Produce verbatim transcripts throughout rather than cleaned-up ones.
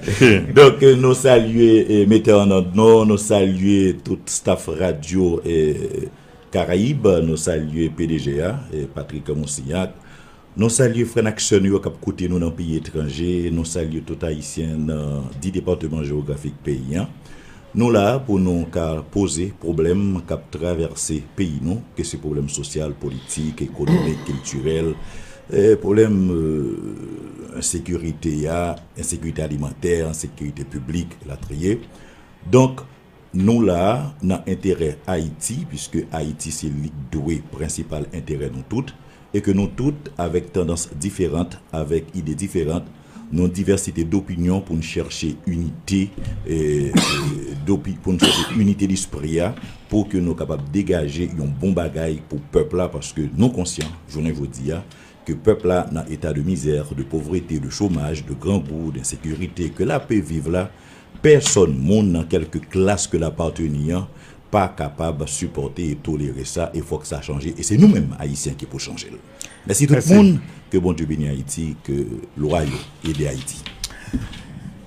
Donk, nou salye eh, Metè an Nòd, nou salye tout staff radyo eh, Karayib, nou salye P D G a, eh, Patrick Moussignac. Nou salye frè n ak sè nou yo k ap koute nou nan peyi etranje. Nou salye tout Ayisyen nan dis depatman jewografik peyi an. Nou la pou nou ka poze pwoblèm k ap travèse peyi nou, ke se pwoblèm sosyal, politik, ekonomik, kiltirèl, eh, pwoblèm eh, ensekirite a, ensekirite alimantè, ensekirite piblik, elatriye. Donk, nou la nan enterè Ayiti, piske Ayiti se li k dwe prensipal enterè nou tout, e ke nou tout, avèk tandans diferan, avèk ide diferan, nou divèsite dopinyon pou n chèche inite, eh, eh, dopi, pou n chèche inite lespri a, pou ke nou kapab degaje yon bon bagay pou pèp la, paske nou konsyan, jounen jodi a, ke pèp la nan eta de mizè, de povrete, de chomaj, de grangou, de ensekirite ke l ape viv la, pèsòn moun nan kèlke klas ke l apateni an pa kapab sipòte e tolere sa, e fòk sa chanje, e se nou menm Ayisyen ki pou chanje l. Mèsi tout moun, ke Bondye beni Ayiti, ke lwa yo ede Ayiti.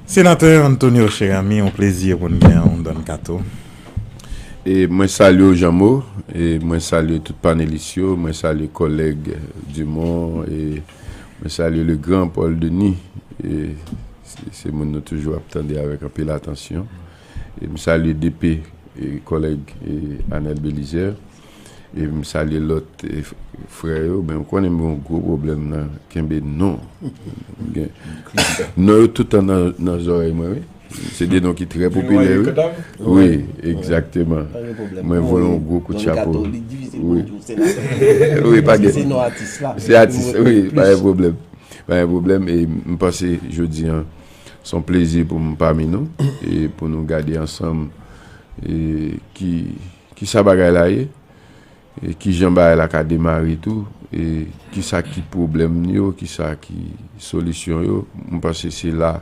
Senatè Antonio Cheramy, yon plezi pou n gen yon Don Kato. E mwen salye w Jean Mo, e mwen salye tout panelis yo, mwen salye kòlèg Dumont, e mwen salye le gran Paul Denis, e se se moun nou toujou ap tande avèk anpil atansyon. E m salye D P, e kòlèg e Anèl Belizaire. E m salye lòt e f- frè yo, men ou konnen m gen yon gwo pwoblèm nan kenbe non. M gen- Non yo toutan nan, nan zòrèy mwen, wi. Se de non ki trè popilè, wi. Wi, egzakteman. Mwen voye yon gwo kout chapo. Wi, pa gen. Se atis, wi, pa gen pwoblèm. Pa gen pwoblèm. E m panse jodi an, se yon plezi pou m pami nou, e pou nou gade ansanm, e ki, ki sa bagay la ye, e ki jan bagay la ka demare tou, e ki sa ki pwoblèm yo, ki sa ki solisyon yo. M panse se la,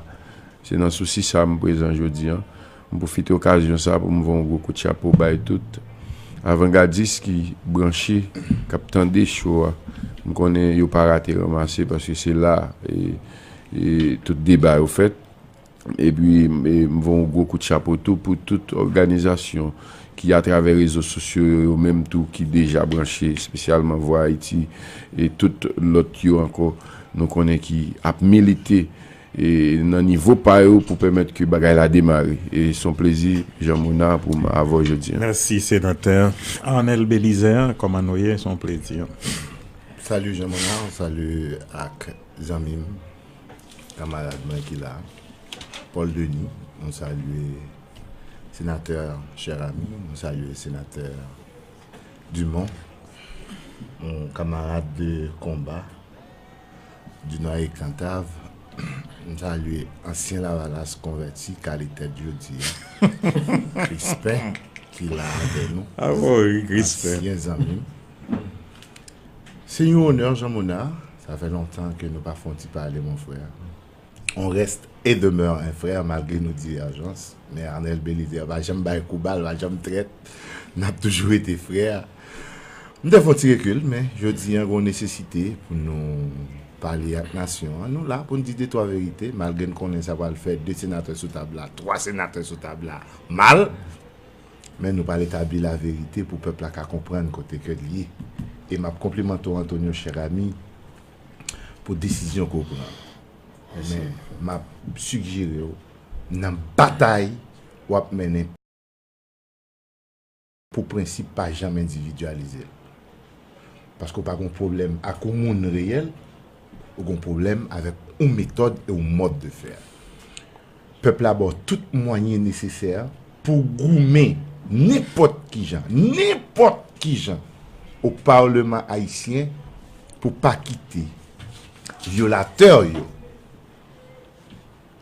se nan sousi sa m prezan jodi an. M pwofite okazyon sa pou m voye yon gwo kout chapo bay tout avangadis ki branche, k ap tande cho a. M konnen yo pa rate ranmase paske se la e, e tout deba yo fèt. Epi e, m voye yon gwo kout chapo tou pou tout òganizasyon ki atravè rezo sosyo yo, yo menm tou ki deja branche, espesyalman Vwa Ayiti e tout lòt yo ankò, nou konnen ki ap milite e nan nivo pa yo pou pèmèt ke bagay la demare. E se yon plezi, Jean Monard, pou m avè w jodi an. Mèsi, Senatè. Arnel Belizaire, kòman nou ye? Se yon plezi. Salut Jean Monard, salut ak zanmi m, kanmarad mwen ki la, Paul Denis, nou salye senatè Cheramy, nou salye senatè Dumont, yon kanmarad de konba du Nord et Cantav. M salye ansyen Lavalas konvèti k ale tèt jodi a, Crispin, ki la avè nou. Ansyen zanmi m. Se yon onè, Jean Monard. Sa fè lontan ke nou pa fè yon ti pale, mon frè. On reste et demeure un frère malgré nos divergences. Men Arnel Belizaire pa janm bay kou ba l, pa janm trèt. N ap toujou rete frè. M te fè yon ti rekil, men jodi an, gen yon nesesite pou nou pale ak nasyon an. Nou la pou n di de twa verite, malgre n konnen sa pral fè de senatè sou tab la, twa senatè sou tab la, mal. Men nou pral etabli laverite pou pèp la ka konprann kote ke l ye. E m ap konplimante w, Antonio Cheramy, pou desizyon ke w pran. Men m ap sigjere w, nan batay w ap mennen pou prensip pa janm endividyalize l. Paske w pa gen yon pwoblèm ak yon moun reyèl, ou gen yon pwoblèm avèk yon metòd e yon mòd de fè. Pèp la ba w tout mwayen nesesè pou goumen nenpòt ki jan, nenpòt ki jan, o Palman ayisyen pou pa kite vyolatè yo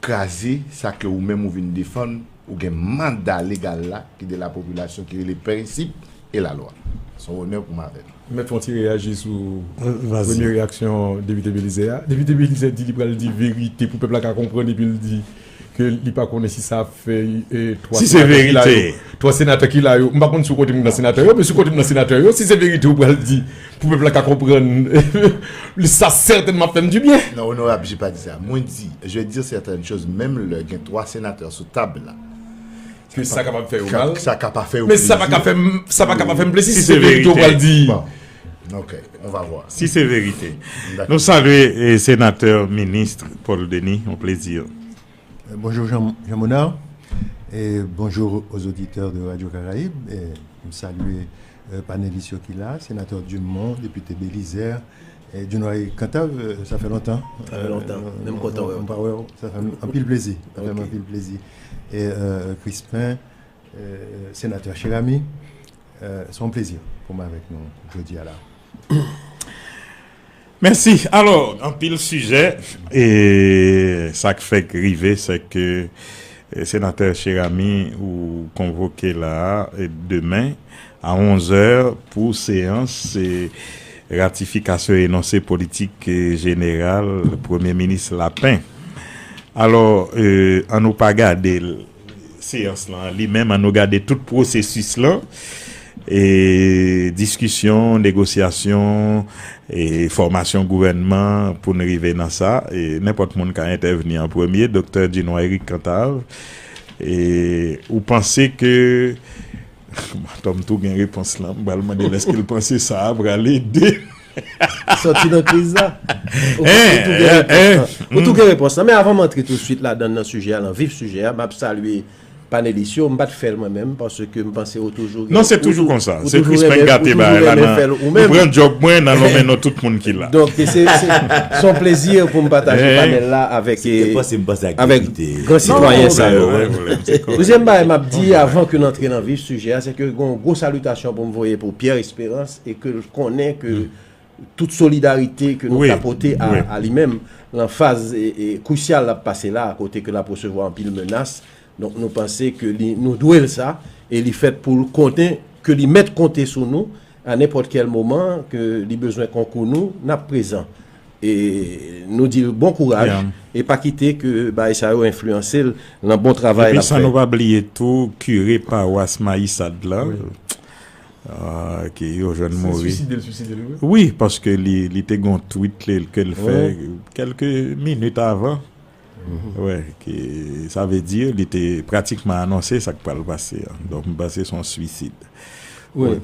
kraze sa ke ou menm ou vin defann, ou gen manda legal la ki de la popilasyon ki rele prensip e lalwa. Se yon onè pou m avè nou. Mèt Fon ti reyaji sou premye reyaksyon Depite Belizaire a. Depite Belizaire di li pral di verite pou pèp la ka konprann epi l di ke li pa konnen si sa ap fè, eh, twa senatè ki la yo, twa senatè ki la yo, m pa konn si w konte m nan senatè yo, men si w konte m nan senatè yo, si se verite ou pral di pou pèp la ka konprann, sa sètènman ap fè m dibyen. Non, onorab, j'ai pas dit ça. Mwen di, je vais dire certaines choses, menm lè gen twa senatè sou tab la. Ke sa kapab fè yo mal. Sa ka pa fè yo plezi. Men sa pa ka fè m, sa pa ka pa fè m plezi si se verite w pral di. Bon. Ok, on va voir. Si se verite. Nou salye, eh, senatè, minis Paul Denis, yon plezi. Euh, bonjour Jean, Jean Monard. Et bonjour aux auditeurs de Radio Caraïbes. Et je salue euh, panélistes qui là, sénateur Dumont, député Bélizaire, et Dunoy Cantave, euh, ça fait longtemps. Ça fait longtemps. Même content, ouais. Ça fait un pile plaisir. Ça fait un pile plaisir. Et euh, Crispin, euh, sénateur Cheramy, euh, c'est un plaisir pour moi avec nous aujourd'hui à la. Mèsi. Alò, anpil sijè, e sa k fèk rive, se ke, e, senatè Cheramy ou konvoke la a, e, demen a onz è pou seyans, e, ratifikasyon enonse politik, e, jeneral Premye Minis Lapin. Alò, e, ann nou pa gade l, seyans lan li menm, ann nou gade tout pwosesis lan, e diskisyon, negosyasyon, e fòmasyon gouvènman pou n rive nan sa. E nenpòt moun ka entèvni an premye. Doktè Dunoy Eric Cantave, e ou panse ke Matant m tou gen repons lan, m pral mande l èske l panse sa a pral ede. Sòti nan kriz la. Ou tou gen repons lan. Ou tou gen repons lan. Men avan m antre touswit ladan nan sijè a, nan vif sijè a, m ap salye panelis yo. M pa t fè l mwen menm paske m panse yo toujou gen. Non, se toujou konsa. Se Crispin k gate bagay la nan. Ou pran djòb mwen nan lonmen non tout moun ki la. Donk se se yon plezi pou m pataje panèl la avèk avèk gran sitwayen sa yo. Dezyèm bagay m ap di avan ke n antre nan vif sijè a, se ke gen yon gwo salitasyon pou m voye pou Pierre Espérance e ke l konnen ke tout solidarite ke nou ka pote a li menm lan faz krisyal l ap pase la, kote ke l ap resevwa anpil menas. Donk nou panse ke li, nou dwe l sa e li fèt pou l konnen ke li mèt konte sou nou a nenpòt kèl moman ke li bezwen konkou nou, n ap prezan. E nou di l bon kouraj e pa kite ke bagay sa yo enfliyanse l nan bon travay l ap fè. Epi san nou pa bliye tou kire pawas Mayisad la, ke yo jwenn mouri. Wi, paske li, li te gen yon tweet ke l fè kèlke minit avan. Wi, sa vle di li te pratikman anonse sa k pral pase an. Donk m panse se yon swisid. Wi.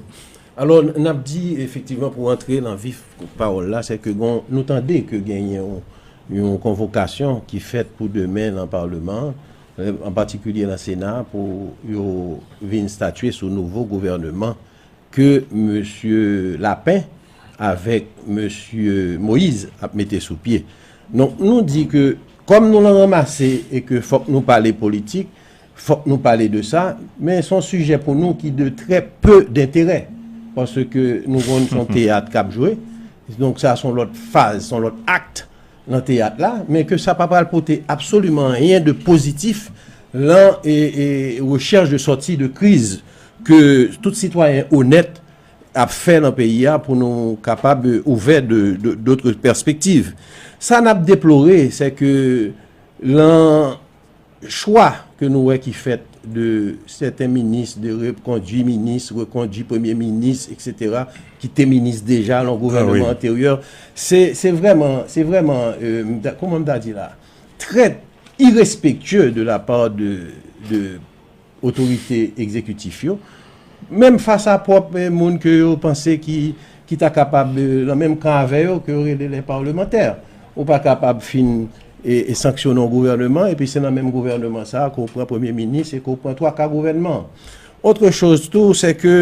Alò, n ap di efektivman pou antre nan vif pawòl la, se ke gon, nou tande ke genyen yon, yon konvokasyon ki fèt pou demen nan Palman an, an patikilye nan Sena, pou yo vin statye sou nouvo gouvèneman ke mesye Lapin avèk mesye Moïse ap mete sou pye. Donk, nou di ke kòm nou lan ranmase e ke fòk nou pale politik, fòk nou pale de sa, men se yon sijè pou nou ki de trè pe denterè, paske nou konn se yon teyat k ap jwe, donk sa se yon lòt faz, se yon lòt akt nan teyat la, men ke sa pa pral pote absoliman anyen de pozitif lan e, e rechèch de sòti de kriz ke tout sitwayen onèt ap fè nan peyi a pou nou kapab ouvè de, de, dòt pèspektiv. Sa n ap deplore, se ke lan chwa ke nou wè ki fèt de sèten minis, de rekondui minis, rekondui premye minis, eksetera, ki te minis deja lan gouvèneman anteryè, se, se vrèman, se vrèman, euh, kòman m ta di la, trè irespektye de la pa de, de otorite egzekitif yo, menm fas a pwòp, eh, moun ke yo panse ki, ki ta kapab, eh, nan menm kan avè yo, ke yo rele lè palmantè. Ou pa kapab fin e, e sanksyone yon gouvèneman, epi se nan menm gouvèneman sa a ke w pran premye minis e ke w pran twa ka gouvènman an. Otre choz tou, se ke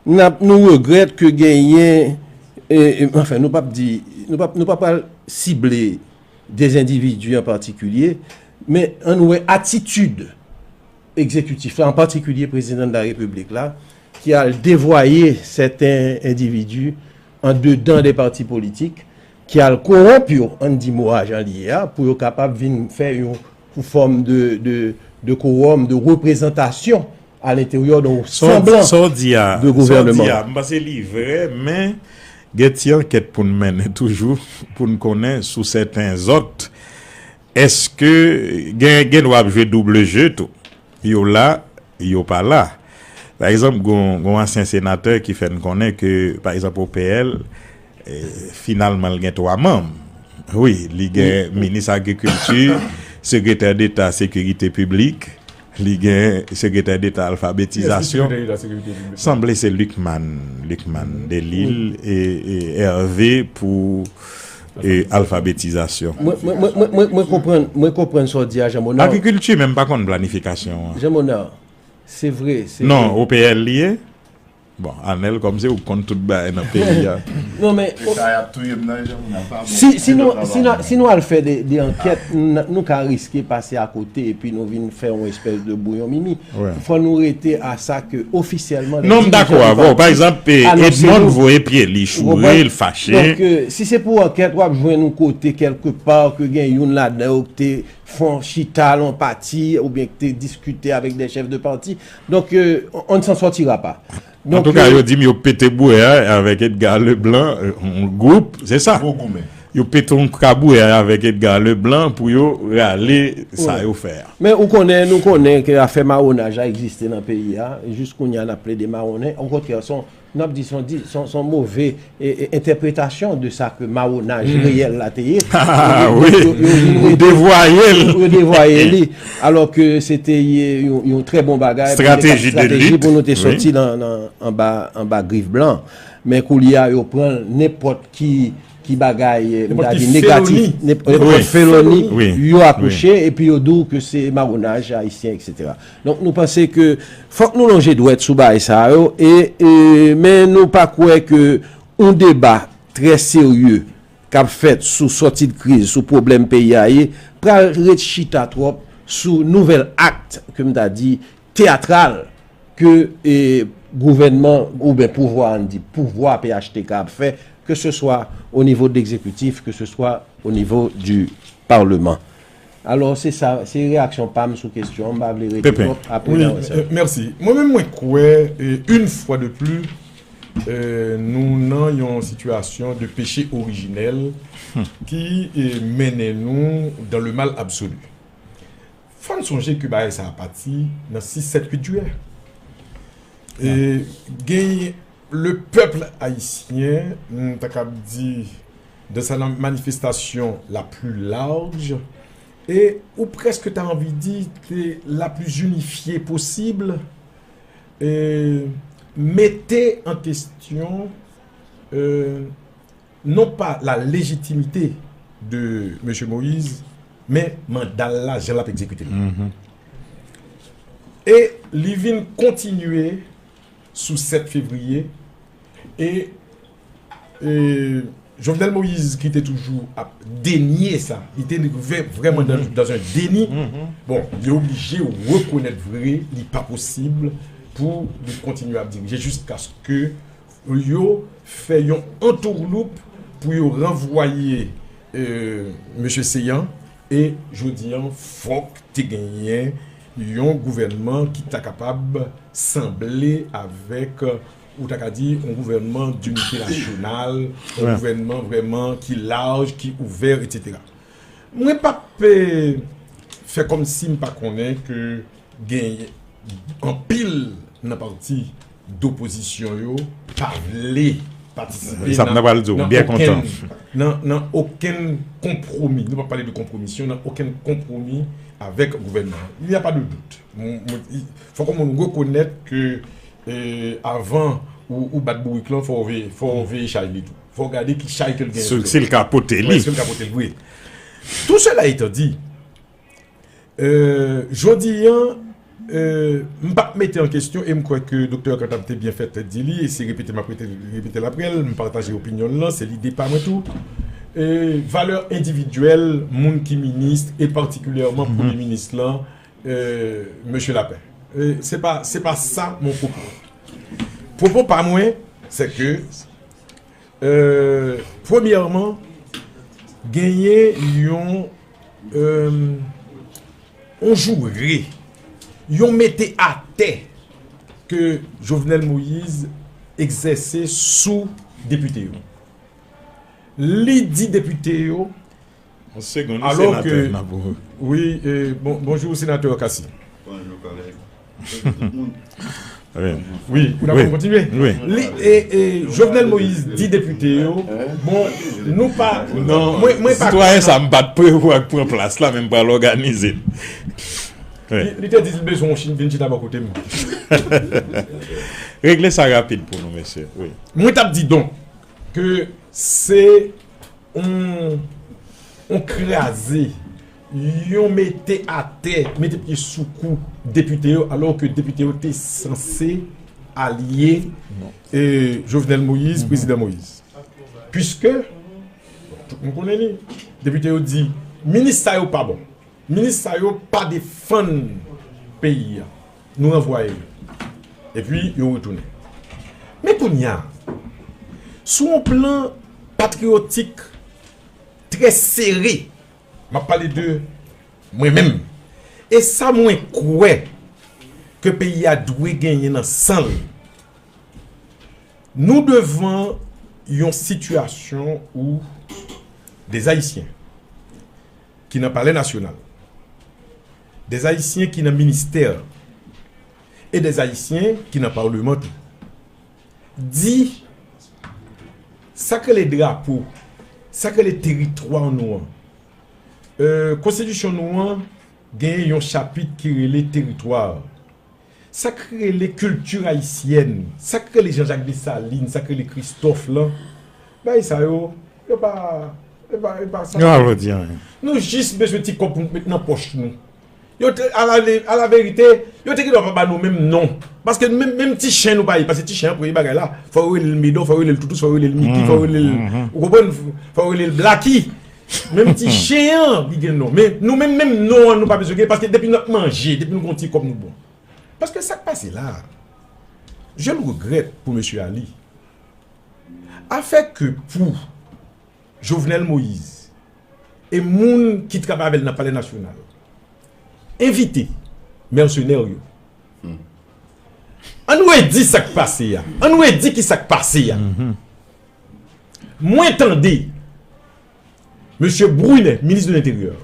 n ap, nou regrèt ke genyen, e, e, anfen, nou p ap di, nou p ap, nou pa pral sible de endividi an patikilye, men ann wè atitid egzekitif la, an patikilye prezidan de la repiblik la, ki al devwaye sèten endividi andedan de pati politik, ki al kowonp yo, ann di mo a jan li ye a, pou yo kapab vin fè yon, yon fòm de, de, de kowòm, de reprezantasyon a lenteryè de yon sanblan de gouvèneman. Sa w di a, m panse li vrè, men gen ti ankèt pou n mennen toujou, pou n konnen sou sèten zòt Èske gen, gen dwa ap jwe double jeu tou? Yo la, yo pa la. Pa egzanp, gon, gon ansyen senatè ki fè n konnen ke, pa egzanp, O P L, eh, finalman, l gen twa manm. Wi, li gen minis agrikilti, sekretè deta sekirite piblik, li gen sekretè deta alfabetizasyon. Sanble se Lucmane, Lucmane Delille e, e Hervé pou e alfabetizasyon. Mwen, mwen, mwen, mwen, mwen, mwen konprann, mwen konprann sa w di a, Jean Monard. Agrikilti menm pa konn planifikasyon an. Jean Monard, se vre, se Non, vre. O P L li ye. Bon, Anèl, kòm se ou k konn tout bagay nan peyi a. Non, men, Leta y ap touye m nan, Jean Monard, pa bon. Si, si nou, si nou, si nou al fè de, de ankèt, n-, nou ka riske pase akote epi nou vin fè yon espès de bouyon mimi. Fò nou rete a sa ke ofisyèlman Non, m dakò avè w. Pa egzanp, Edmond voye pye li, choure, l fache. Donk, si se pou ankèt, w ap jwenn yon kote kèlkepa ke gen youn ladan yo ki te fè yon chita lan yon pati oubyen ki te diskite avèk de chèf de pati. Donk, on ne s'en sortira pas. Antouka, yo di m yo pete bouwè a avèk Edgar Leblanc, yon gwoup, se sa. Yo pete yon kabouwè avèk Edgar Leblanc pou yo rale sa yo fè a. Men ou konnen, nou konnen ke afè mawonaj la egziste nan peyi a. Jis kounye a, n ap plede mawonnen. Okontrè, se yon, n ap di, se yon, se yon, se yon move e, e, entèpretasyon de sa ke mawonaj reyèl la te ye. Yo, yo, yo, yo vin rete, yo devwaye li. Alò ke se te ye yon, yon trè bon bagay pou nou te, strateji pou nou te sòti nan, nan, anba, anba grif blan. Men koulye a, yo pran nenpòt ki, ki bagay, eh, m ta di negatif, nenpòt feloni, yo akouche, epi yo di w ke se mawonaj ayisyen, etsetera. Donk, nou panse ke fòk nou lonje dwèt sou bagay sa yo, e, e, men nou pa kwè ke yon deba trè serye k ap fèt sou sòti de kriz, sou pwoblèm peyi a ye, pral ret chita twòp sou nouvèl akt, ke m ta di, teyatral ke, e, gouvènman oubyen pouvwa, ann di, pouvwa P H T K ap fè, ke se swa o nivo de legzekitif, ke se swa o nivo di palman. Alò, se sa, se reyaksyon pa m sou kesyon an, m pa vle rete twòp, apre n a wè sa. Wi, mèsi. Mwen menm, mwen kwè, e, une fois de plus, e, nou nan yon sitiyasyon de péché originel ki, e, mennen nou dans le mal absolu. Fò n sonje ke bagay sa a pati nan sis, sèt, uit jiyè. E genyen le pèp ayisyen, m ta kab di, dans sa manifestation la plus large, e ou prèske ta anvi di, te la plus unifiée possible, e mete an kesyon, e, non pa la légitimité de mesye Moïse, men manda l la, jan l ap egzekite l. E li vin kontinye sou sèt fevriye, e, e Jovenel Moïse ki te toujou ap denye sa, li te vrè-, vrèman dans, dans un déni. Bon, li oblije rekonèt vre, li pa posib pou li kontinye ap dirije jiskaske yo fè yon antourloup pou yo ranvwaye, e, mesye Céant, e jodi a, fòk te genyen yon gouvènman ki ta kapab sanble avèk, ou ta ka di, yon gouvènman dinite nasyonal, yon gouvènman vrèman ki laj, ki ouvè, etsetera. Mwen p ap, e, fè kòmsi m pa konnen ke gen anpil nan pati dopozisyon yo pa vle patisipe nan, nan okenn, nan, nan okenn konpwomi. Nou p ap pale de konpwomisyon, nan okenn konpwomi avèk gouvènman an. Il n'y a pas de doute. Mwen, mwen, i, fòk yon moun rekonèt ke, e, avan ou, ou bat bourik lan, fò w veye, fò w veye chay li tou. Fò w gade ki chay ke l genyen sou li. Si l ka pote li. Wi, si l ka pote l, wi. Tout cela étant dit, e, jodi a, e, m p ap mete an kesyon, e m kwè ke Doktè Cantal te byen fèt di li, e se repete m ap rete, repete l apre l, m pataje opinyon l lan, se lide pa mwen tou. E, valè endividyèl moun ki minis, e patikilyèman premye minis lan, e, mesye Lapin. E, se pa, se pa sa mon propos. Pwopo pa mwen, se ke, e, premyèman, genyen yon, e, yon joure, yon mete atè ke Jovenel Moïse egzèse sou depite yo. Li di depite yo, Yon segonn, wi, senatè Napo. Wi, e, bon, bonjou, senatè Cassy. Bonjou, kòlèg. Bonjou tout moun. Wi. Wi, ou dakò pou kontinye? Wi. Li, e, e, Jovenel Moïse di depite yo, bon, nou pa, non, mwen, mwen pa sitwayen sa, m pa t prevwa pran plas la, men m pral òganize l. Wi. Li, li te di l bezwen yon chen vin chita bò kote m. Regle sa rapid pou nou, mesye. Wi. Mwen t ap di donk ke se yon, yon kraze, yon mete atè, mete pye sou kou depite yo, alò ke depite yo te sanse alye, e, Jovenel Moïse, prezidan Moïse. Piske, tout moun konnen li, depite yo di, minis sa yo pa bon. Minis sa yo pa defann peyi a. Nou ranvwaye yo. Epi, yo retounen. Men kounye a, sou yon plan patriyotik trè sere, m ap pale de mwen menm. E sa mwen kwè ke peyi a dwe genyen nan san l. Nou devan yon sitiyasyon ou de Ayisyen ki nan Palè Nasyonal, de Ayisyen ki nan ministè e de Ayisyen ki nan Palman tou, di sa k rele drapo, sa k rele teritwa nou an. E, konstitisyon nou an genyen yon chapit ki rele teritwa. Sa k rele kilti ayisyèn, sa k rele Jean-Jacques Dessalines, sa k rele Christophe lan, bagay sa yo, yo pa, yo pa, yo pa sa. Yo pa vle di anyen. Nou jis bezwen ti kòb pou nou met nan pòch nou. Yo te, a la, a la verite, yo te gendwa pa ba nou menm non. Paske menm, menm ti chen nou pa ye, paske ti chen an premye bagay la, fò yo rele l Medon, fò yo rele l Toutous, fò yo rele l Miki, fò yo rele l, ou konprann, fò yo rele l Blacky. Menm ti chen an, li gen non. Men nou menm, menm non an, nou pa bezwen gen, paske depi n ap manje, depi nou gen yon ti kòb, nou bon. Paske sa k pase la, je le regrette pou mesye Ali, afè ke pou Jovenel Moïse e moun ki travay avè l nan Palè Nasyonal envite mèsenè yo. Ann redi sa k pase a. Ann redi ki sa k pase a. Mwen tande mesye Brunet, minis de lenteryè,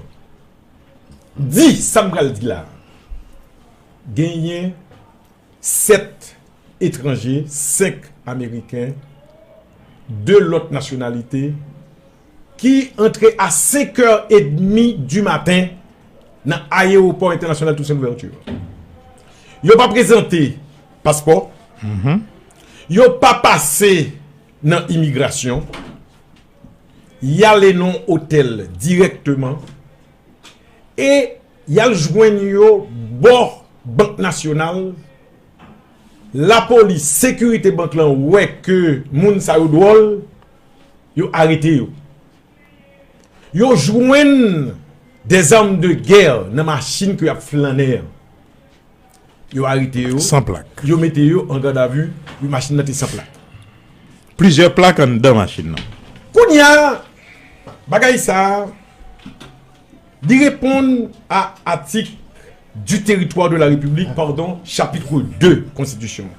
di sa m pral di la. Genyen sèt etranje, senk ameriken, de lòt nasyonalite, ki antre a senk è edmi di maten nan ayewopò entènasyonal Toussaint Louverture. Yo pa prezante paspò, yo pa pase nan imigrasyon, y ale nan otèl dirèkteman, e y al jwenn yo bò Bank Nasyonal. Lapolis, sekirite bank lan wè ke moun sa yo dwòl, yo arete yo. Yo jwenn des armes de guerre nan machin ke y ap flannen an. Yo arete yo. San plak. Yo mete yo an gadavi, yo machin nan te san plak. Plizyè plak anndan machin nan. Kounye a, bagay sa a, li reponn a atik du territoire de la République, pardon, chapitre de konstitisyon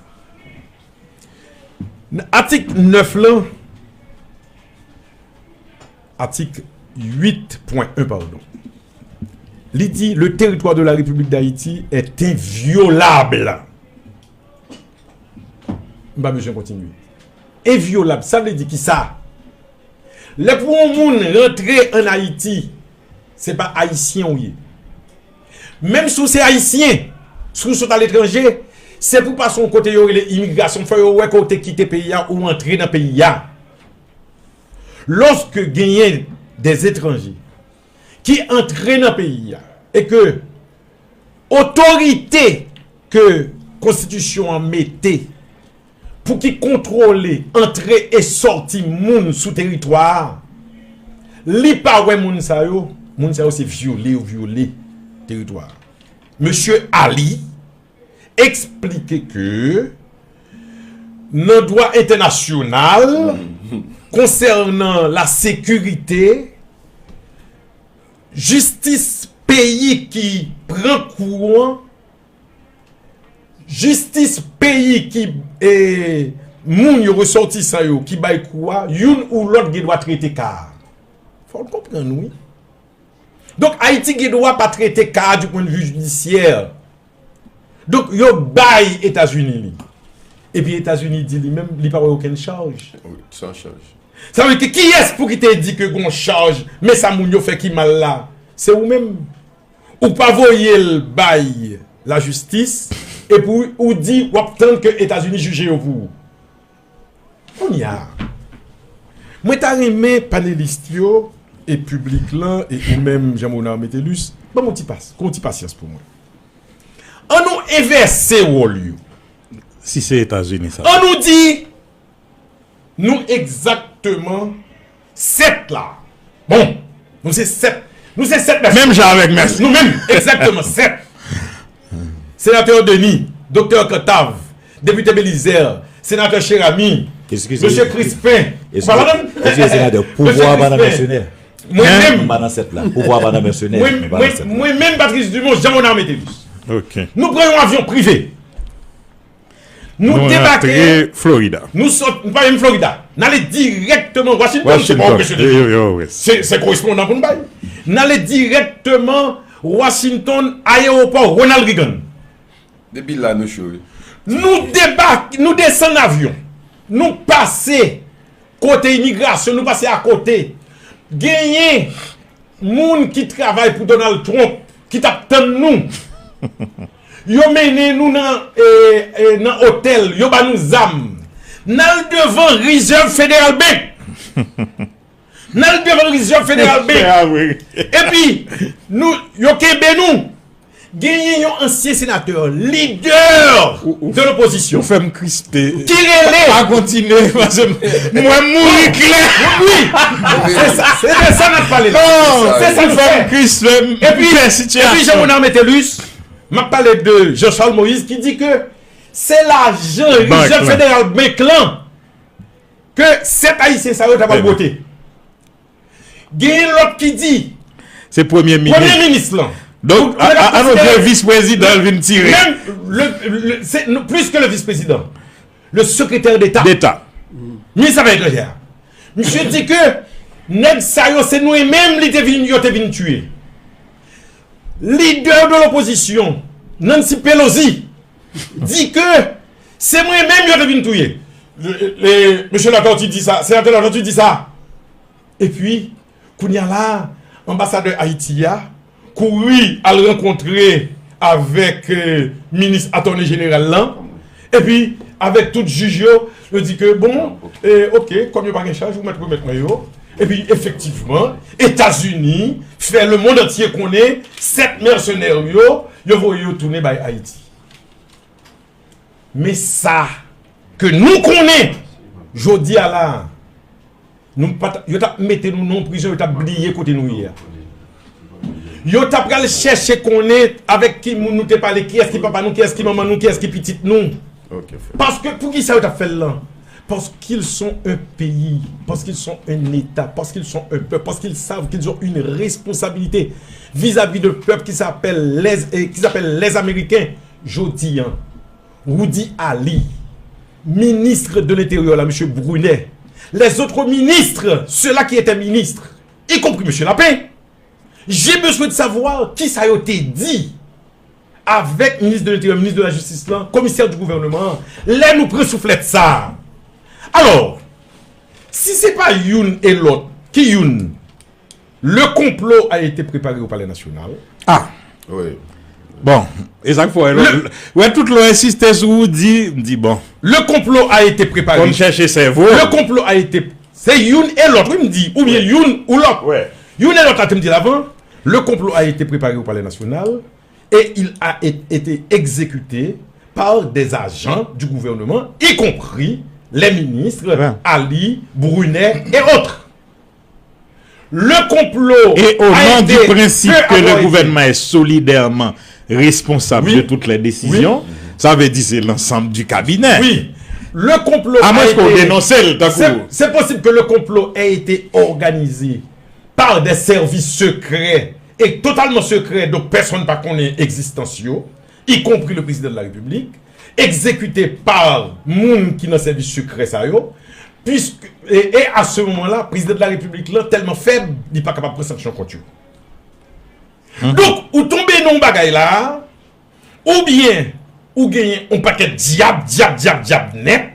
an. Atik nèf lan, atik uit pwen en, pardon. Li di, le territoire de la République d'Haïti est inviolable. M pa bezwen kontinye. Envyolab, sa vle di ki sa? Lè pou yon moun rantre ann Ayiti, se pa ayisyen ou ye. Menm si w se ayisyen, si w sot aletranje, se pou pase yon kote yo rele imigrasyon, fò yo wè ke w te kite peyi a, ou antre nan peyi a. Lòske genyen des étrangers ki antre nan peyi a, e ke otorite ke konstitisyon an mete pou ki kontwole antre e sòti moun sou teritwa a, li pa wè moun sa yo, moun sa yo se vyole yo vyole teritwa a. Mesye Ali eksplike ke nan dwa entènasyonal konsènan lasekirite, jistis peyi ki pran kou an, jistis peyi ki, e, moun yo, resòtisan yo ki bay kou a, youn ou lòt gen dwa trete ka a. Fò n konprann, wi. Donk, Ayiti gen dwa pa trete ka a du point de vue judiciaire. Donk, yo bay Etazini li. Epi Etazini di li menm, li pa wè okenn chaj. Wi, san chaj. Sa vle di, kiyès pou ki te di ke gon chaj, men sa moun yo fè ki mal la? Se ou menm. Ou pa voye l bay lajistis, epi ou di w ap tann ke Etazini jije yo pou ou. Kounye a, mwen ta renmen panelis yo e piblik lan e ou menm, Jean Monard Metellus, ban m yon ti pas, yon ti pasyans pou mwen. An nou envèse wòl yo. Si se Etazini sa. An nou di, nou egzakteman sèt la. Bon, nou se sèt. Nou se sèt mèsenè. Menm jan avèk mèsenè. Nou menm, egzakteman, sèt. Senatè Denis, Doktè Cantave, Depite Belizaire, Senatè Cheramy, Mesye Crispin. Ou pa ladan? Mesye Crispin. Mwen menm. M pa nan sèt la. Pouvwa pa nan mèsenè. Mwen menm, Patrice Dumont, Jean Monard Metellus. Nou pran yon avyon prive. Nou debake. Florida. Nou sot, nou pa menm Florida. N ale dirèkteman Washington, se pa yon kesyon de. Se, se korespondan pou n bay. N ale dirèkteman Washington, ayewopò Ronald Reagan. Depi la, nou cho wi. Nou debake, nou desann avyon. Nou pase kote imigrasyon, nou pase akote. Genyen moun ki travay pou Donald Trump ki t ap tann nou. Yo mennen nou nan, e, e, nan otèl, yo ba nou zam. N al devan Reserve Federal Bank. N al devan Reserve Federal Bank. Epi, nou, yo kenbe nou. Genyen yon ansyen senatè, lidè de lopozisyon, ou fè m krispe, ki rele, pa kontinye, paske mwen mouri klè. Wi, se sa, se de sa n ap pale la. Se sa nou fè. Epi, epi Jean Monard Metellus, m ap pale de Jean Charles Moïse ki di ke se lajan Reserve Federal Bank lan ke sèt Ayisyen sa yo ta pral bwote. Genyen lòt ki di se premye minis. Premye minis lan. Donk, a, a, ann di vis prezidan l vin tire. Menm le, le, se, non, plis ke le vis prezidan. Le sekretè deta. Deta. Minis afè etranjè a. Misye di ke nèg sa yo, se nou menm li te vin, yo te vin tiye. Lidè de lopozisyon, Nancy Pelosi, di ke se mwen menm yo te vin touye. Le, le, Mesye Latortue di sa, Senatè Latortue di sa. Epi, kounye a la, anbasadè Ayiti a kouri al rankontre avèk, eh, minis atòne jeneral lan. Epi, avèk tout jij yo, yo di ke, bon, eh, oke, kòm yo pa gen chaj, ou mèt remèt mwen yo. Epi, efektivman, Etazini fè lemonn antye konnen sèt mèsenè yo, yo voye yo tounen bay Ayiti. Men sa ke nou konnen jodi a la, nou pa t, yo t ap mete nou nan yon prizon, yo t ap bliye kote nou ye a. Yo t ap pral chèche konnen avèk ki moun nou te pale, kiyès ki papa nou, kiyès ki manman nou, kiyès ki pitit nou. Paske, poukisa yo t ap fè l lan? Parce qu'ils sont un pays, parce qu'ils sont un État, parce qu'ils sont un peuple, parce qu'ils savent qu'ils ont une responsabilité vis-à-vis de peuple qui s'appelle les, eh, qui s'appelle les Américains. Jodi an, Roudy Ali, ministre de l'Intérieur la, Mesye Brunet, les autres ministres, ceux-là qui étaient ministres, y compris Mesye Lapin, j'ai besoin de savoir kisa yo te di avèk minis de l'Intérieur, minis de la Justice lan, komisè du gouvènman an, lè nou pran souflèt sa a. Alò, si se pa youn e lòt, ki youn? Le complot a été préparé au Palais National. Ah. Wi. Bon, e sa k fè w wè, tout lè w ensiste sou Roudy, m di, bon. Le complot a été préparé. Konn chèche sèvo. Le complot a été, se youn e lòt, wi, m di, oubyen youn ou lòt. Youn e lòt la, te m di l avan. Le complot a été préparé au Palais National et il a é-, été exécuté par des agents du gouvernement, y compris les ministres Ali, Brunet et autres. Le complot a été fait à Roger. Et au nom du principe que le gouvernement est solidairement responsable de toutes les décisions, sa vle di se l'ensemble du cabinet. Wi. Le complot a été, c'est, c'est possible que le complot ait été organisé par des services secrets et totalement secrets, donc personne pa konnen egzistans yo, y compris le président de la République, exécuté par moun ki nan sèvis sekrè sa yo, puisque, et, et à ce moment-là, président de la République lan tèlman fèb, li pa kapab pran sanksyon kont yo. Donk, ou tonbe nan yon bagay la, oubyen ou genyen yon pakèt dyab, dyab, dyab, dyab nèt,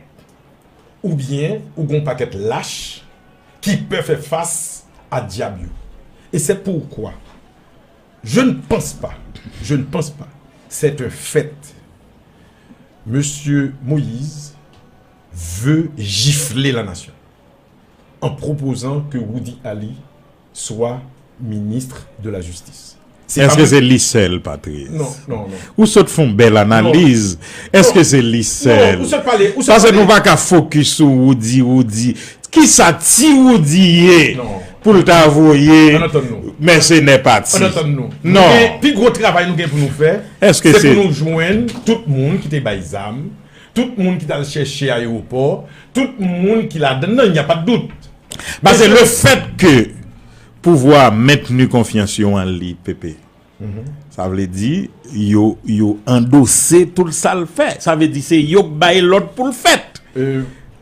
oubyen ou gen yon pakèt lach ki pè fè fas a dyab yo. Et c'est pourquoi je ne pense pas, je ne pense pas, c'est un fait, Monsieur Moïse veut gifler la nation en proposant que Woody Ali soit ministre de la Justice. Èske se li sèl, Patrice? Non, non, non. Ou sot fè yon bèl analiz. Èske se li sèl? Paske nou pa ka fokis sou Woody, Woody. Kisa ti Woody ye pou l ta voye mèsenè pati? Non. Pi gwo travay nou gen pou nou fè, se pou nou jwenn tout moun ki te bay zam, tout moun ki t al chèche ayewopò, tout moun ki ladan l, il n'y a pas de doute. Paske le fait que pouvwa mentni konfyans yo an li, Pepe, sa vle di yo, yo andose tout sa l fè. Sa vle di se yo k bay lòd pou l fèt.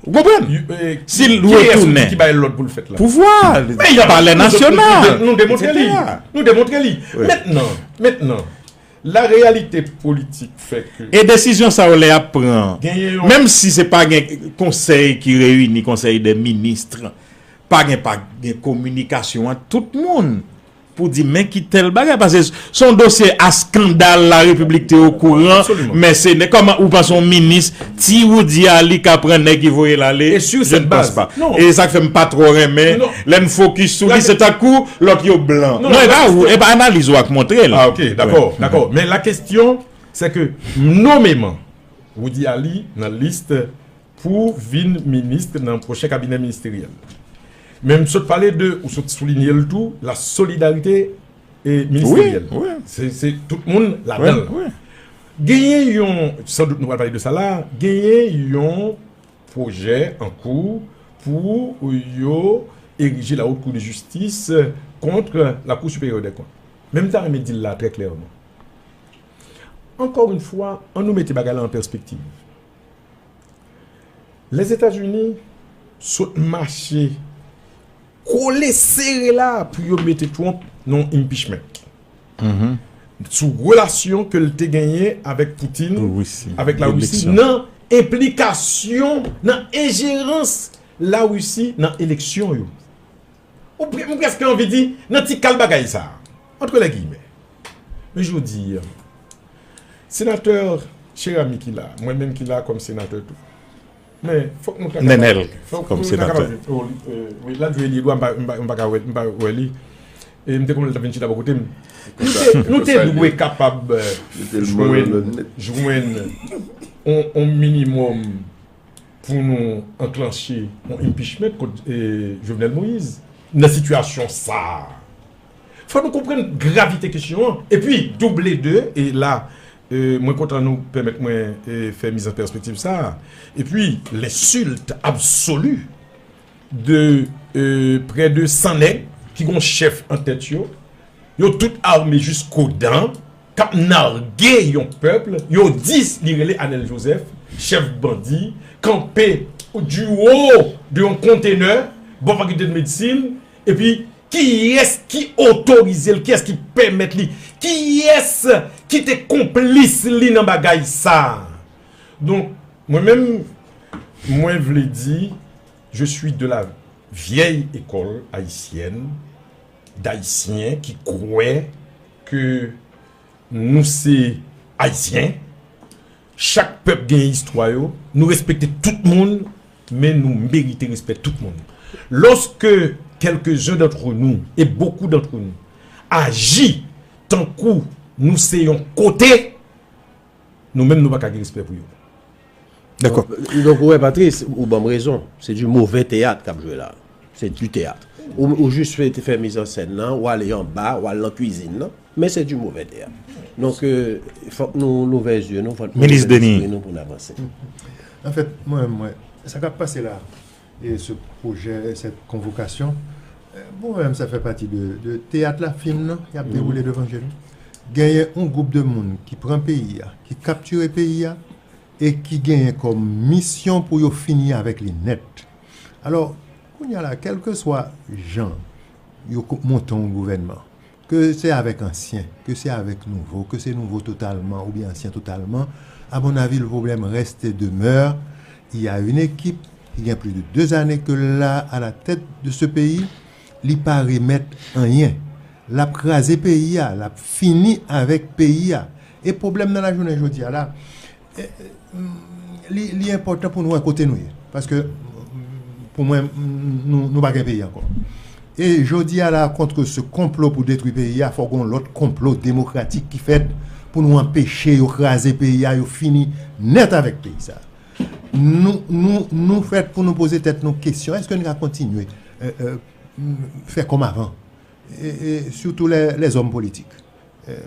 Ou konprann? Si l retounen, pouvwa, palè nasyonal, nou demontre li. Nou demontre li. Mentnan, mentnan, la réalité politique fait que... E desizyon sa yo lè y ap pran, menm si se pa gen konsèy ki reyini, konsèy dè minis, pa gen, pa gen kominikasyon ant tout moun pou di men ki tèl bagay, paske se yon dosye a skandal, la repiblik te okouran, men se ne, kòman ou panse yon minis, ti Woody a li ka pran nèg ki voye l ale? Je ne pense pas. E sa k fè m pa twò renmen lè n fokis sou li, se tankou lòt yo blan. Non, e pa ou, e pa analiz ou a k montre l. Ah, ok, dakò, dakò. Men la kesyon, se ke nomeman Woody Ali nan lis pou vin minis nan pwochen kabinè ministeryèl. Men m sot pale de, ou sot soulinye l tou, la solidarité ministérielle. Se, se tout moun ladan l. Genyen yon, sandout nou pral pale de sa la, genyen yon pwojè an kou pou yo erije la Haute Cour de Justice contre la Cour supérieure des comptes. Men m ta renmen di l la trè klèman. Encore une fois, ann nou mete bagay la an pèspektiv. Lèzetazini sot mache kole sere la pou yo mete Trump nan impeachment. Sou relasyon ke l te genyen avèk Putin, avèk Larisi, nan enplikasyon, nan enjerans Larisi nan eleksyon yo. Ou pre-, m prèske anvi di, nan ti kal bagay sa, entre les guillemets. Men jodi a, senatè Cheramy ki la, mwen menm ki la kòm senatè tou. Men, fòk nou ta kapab... Nenel, kòm senatè. Wi, l ap jwe li, m pa, m pa, m pa ka wè, m pa wè li. E m te konprann l t ap vin chita bò kote m. Nou te, nou te dwe kapab, eh, jwenn, jwenn on, on minimòm pou nou anklanche yon impeachment kont, eh, Jovenel Moïse nan sitiyasyon sa a. Fò nou konprann gravite kesyon an. Epi, double de, e la, eh, mwen kontan nou pèmèt mwen, eh, fè miz an pèspektiv sa a. Epi, l'insulte absolue de, eh, près de san nèg ki gon chèf an tèt yo, yo tout ame jiskodan, k ap narge yon pèp, yo di li rele Anèl Jozèf, chèf bandi, kanpe du haut de yon kontenè, bò fakilte de medsin, epi kiyès ki otorize l, kiyès ki pèmèt li, kiyès ki te konplis li nan bagay sa a? Donk, mwen menm, mwen vle di, je suis de la vieille école haïtienne, d'Ayisyen ki kwè ke nou se Ayisyen, chak pèp gen istwa yo, nou respekte tout moun, men nou merite respè tout moun. Lorsque quelques-uns d'entre nous, et beaucoup d'entre nous, aji tankou nou se yon kote, nou menm nou pa ka gen respè pou yo. Dakò. Donk, donk, ou wè, Patrice, ou ban m rezon. Se du mauvais théâtre k ap jwe la. Se du théâtre. Ou, ou jis fè, fè mizannsèn nan, ou ale anba, ou al nan kwizin nan, men se du mauvais théâtre. Donk, euh, fòk nou, nou louvè zye nou, fòk nou louvè lespri nou pou n avanse. Anfèt, mwen, mwen, sa k ap pase la, e ce projet, cette convocation, euh, bon, mwen menm, sa fè pati de, de teyat la, fim nan, y ap dewoule devan je nou. Genyen yon gwoup de moun ki pran peyi a, ki kaptire peyi a, e ki genyen kòm misyon pou yo fini avèk li nèt. Alò, kounye a la, kèlkeswa jan yo ko-, monte yon gouvènman, Ke se avèk ansyen, ke se avèk nouvo, ke se nouvo totalman oubyen ansyen totalman, à mon avis, le problème reste et demeure. Il y a une équipe qui gen plus de deux années ke l la à la tête de ce pays, li pa remèt anyen. L ap kraze peyi a, l ap fini avèk peyi a. E pwoblèm nan lajounen jodi a la, e, e, li, li enpòtan pou nou wè kote nou ye. Paske, pou mwen, nou, nou pa gen peyi ankò. E jodi a la, contre ce complot pou detwi peyi a, fò gen yon lòt konplo demokratik ki fèt pou nou anpeche yo kraze peyi a, yo fini nèt avèk peyi sa. Nou, nou, nou fèt pou nou poze tèt nou kesyon, èske nou ka kontinye, e, e, fè kòm avan? E, e, surtout les, les hommes politiques. E,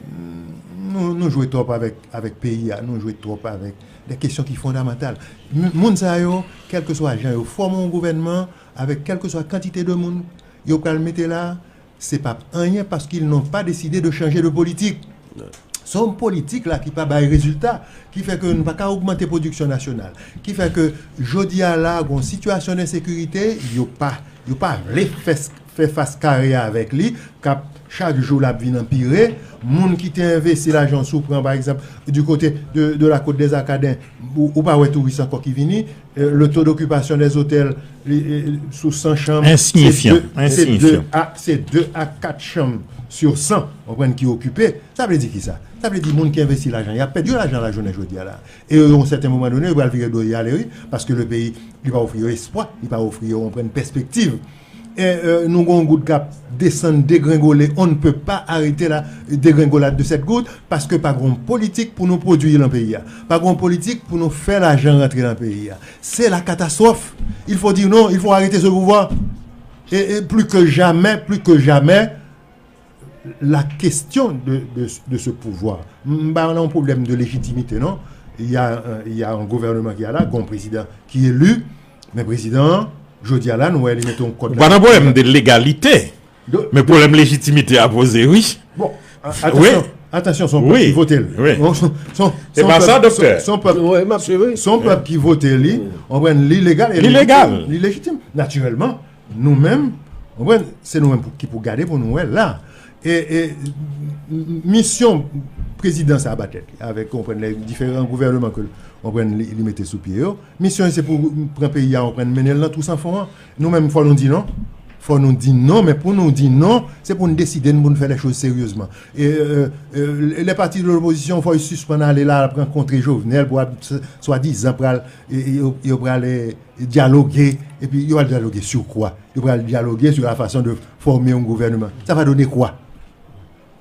nou, nou jwe twòp avèk, avèk peyi a, nou jwe twòp avèk de kesyon ki fondamantal. M-, moun sa yo, kèlkeswa jan yo fòme yon gouvènman, avèk kèlkeswa kantite de moun yo pral mete la, se p ap anyen paske ils n'ont pas décidé de changer de politique. Se yon politik la ki pa bay rezilta, ki fè ke nou pa ka ogmante pwodiksyon nasyonal, ki fè ke jodi a la, gon sitiyasyon ensekirite, yo pa, yo pa vle fè, fè fas kare avèk li, k ap chak jou l ap vin anpire. Moun ki te envesti lajan, si w pran, pa egzanp, du côté de, de la Côte des Arcadins, ou, ou pa wè touris ankò ki vini. Euh, le taux d'occupation des hôtels, li, euh, sou san chanm, se Ensinyifyan, de, se de ensinyifyan. A, se de a kat chanm sur san, w konprann, ki okipe. Sa vle di ki sa? Sa vle di moun ki envesti lajan, y ap pèdi lajan la jounen jodi a la. E yo, yon sèten moman done, yo pral vire do y ale, wi, paske le peyi, li pa ofri yo espwa, li pa ofri yo, w konprann, pèspektiv. E, euh, nou gon gout k ap desann, degrengole, on ne peut pas arrêter la dégringolade de cette goutte, paske pa gon politik pou nou pwodui nan peyi a. Pa gon politik pou nou fè lajan rantre nan peyi a. C'est la catastrophe. Il faut dire non, il faut arrêter ce pouvoir. Et, et plus que jamais, plus que jamais, la question de, de, de ce pouvoir. M pa nan yon pwoblèm de légitimité, non. Il y a, euh, il y a un gouvernement qui est là, gon prezidan ki eli, men prezidan an, jodi a la, nou wè li mete yon kòd. Ou pa nan pwoblèm de légalité. Men pwoblèm légitimité a poze, wi. Bon, a-, atansyon, atansyon, se yon pèp ki vote l. Wi. Bon, se, se, se, se yon pèp, se, se yon pèp, se yon pèp ki vote li, w konprann, li legal, e li lejitim, li lejitim. Natirèlman, nou menm, w konprann, se nou menm pou, ki pou gade pou nou wè la. E, e, m-, m-, misyon prezidan sa a ba tèt li, avèk, w konprann, lè diferan gouvènman ke, w konprann, li, li mete sou pye yo. Misyon li se pou pran peyi a, w konprann, mennen l nan twou san fon an. Nou menm, fò nou di non. Fò nou di non, men pou nou di non, se pou n deside n pou n fè lè choz seryezman. E, e, e, lè pati de lopozisyon, fò yo sispann ale la, ap rankontre Jovenel pou ap s-, swadizan pral, e, e, yo, yo pral, e, dyaloge, epi yo pral dyaloge sur quoi? Yo pral dyaloge sur la façon de former un gouvernement. Ça va donner quoi?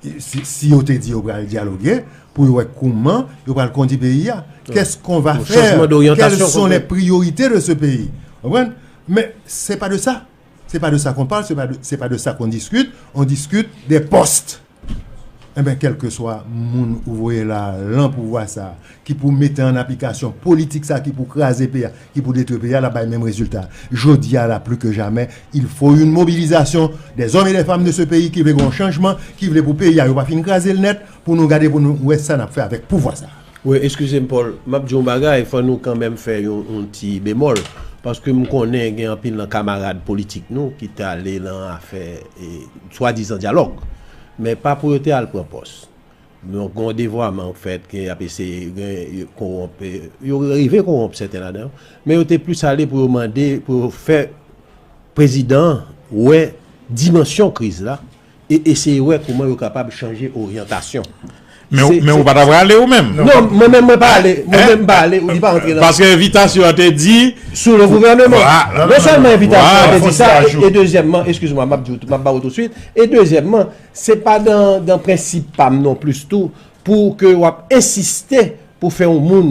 Si, si yo te di yo pral dyaloge, pou yo wè kouman yo pral kondi peyi a. Qu'est-ce qu'on va faire? Quelles sont les priorités de ce pays? Ou konprann? Men se pa de sa. C'est pas de ça qu'on parle, c'est pas de, c'est pas de ça qu'on discute. On discute des postes. Enben, kèlkeswa moun ou voye la, lan pouvwa sa, ki pou mete an aplikasyon politik sa, ki pou kraze peyi a, ki pou detwi peyi a, l ap bay menm rezilta. Jodi a la, plus que jamais, il faut une mobilisation des hommes et des femmes de ce pays ki vle gen yon chanjman, ki vle pou peyi a, yo pa fin kraze l nèt, pou nou gade, pou nou wè sa n ap fè avèk pouvwa sa. Wi, eskize m, Paul. M ap di yon bagay, fò nou kanmenm fè yon, yon ti bemòl. Paske m konnen gen anpil nan kamarad politik nou ki t ale nan afè, e, swadizan dyalòg. Men pa pou yo te al pran pòs. Donk, gen yon devwaman k fèt, ke y ap eseye, gen, kowonp, e, yo rive kowonp sèten ladan yo. Men yo te plis ale pou yo mande, pou yo fè prezidan an wè dimansyon kriz la e eseye wè kouman yo kapab chanje oryantasyon. Men, men ou pa ta prale ou menm? Non, mwen menm, mwen pa ale. Mwen menm, m pa ale. Ou di pa antre nan. Paske envitasyon an te di sou le gouvènman. Non sèlman envitasyon an te di sa, e, e dezyèmman, eskize mwen, m ap di w, m ap ba w tousuit. E dezyèmman, se pa dan, dan prensip pa m non plis tou, pou ke w ap ensiste pou fè yon moun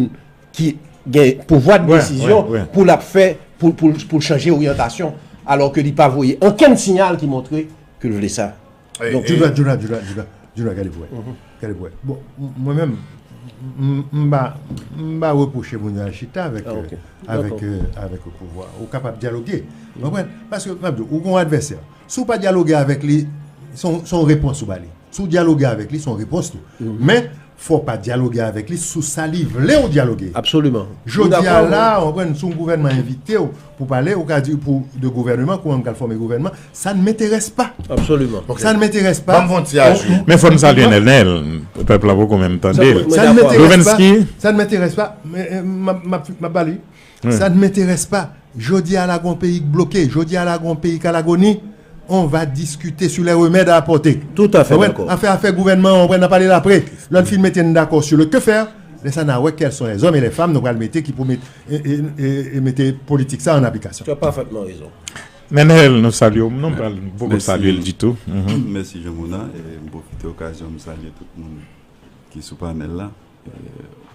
ki gen pouvwa de desizyon pou l ap fè, pou, pou, pou l chanje oryantasyon, alò ke li pa voye okenn siyal ki montre ke l vle sa. Donk, Juna, Juna, Juna, Juna, Juna, gade pou wè. Gade pou wè. Bon, m-, mwen menm, m-, m-, m pa, m pa repwoche moun yo al chita avèk, euh, avèk, euh, avèk pouvwa. Ou kapab dyaloge. Ou konprann? Paske, m ap di w, ou gen yon advèsè. Si w pa dyaloge avèk li, se yon, se yon repons ou ba li. Si w dyaloge avèk li, se yon repons tou. Men, fò w pa dyaloge avèk li sou sa li vle w dyaloge. Absoliman. Jodi a la, w konprann, si yon gouvènman envite w pou pale, ou ka di pou de gouvènman, kouman m pral fòme gouvènman, ça ne m'intéresse pas. Absoliman. Donc ça ne m'intéresse pas. Ban m fè yon ti ajou. Men fò n salye Nènèl. Pèp la poko menm tande. Mwen Ça ne dakò. m'intéresse pas. Lovenski. Ça ne m'intéresse pas. Men, euh, m ap- m ap- m ap ba li. Ça ne m'intéresse pas. Jodi a la gon peyi k bloke. Jodi a la gon peyi k a lagoni. On va discuter sur les remèdes à apporter. Tout à fait Ou konprann? D'accord. Afè afè gouvènman, on va en parler après. Lè n fin mete n dakò sur le que faire, lè sa n a wè quels sont les hommes et les femmes nou pral mete ki pou met, e, e, e, e mete politik sa an aplikasyon. Tu as parfaitement raison. Nènèl, nou salye w. Non, m pral poko Mèsi. Salye l ditou. Mhm. Mèsi Jean Mona. E m pwofite okazyon m salye tout moun ki sou panèl la. E,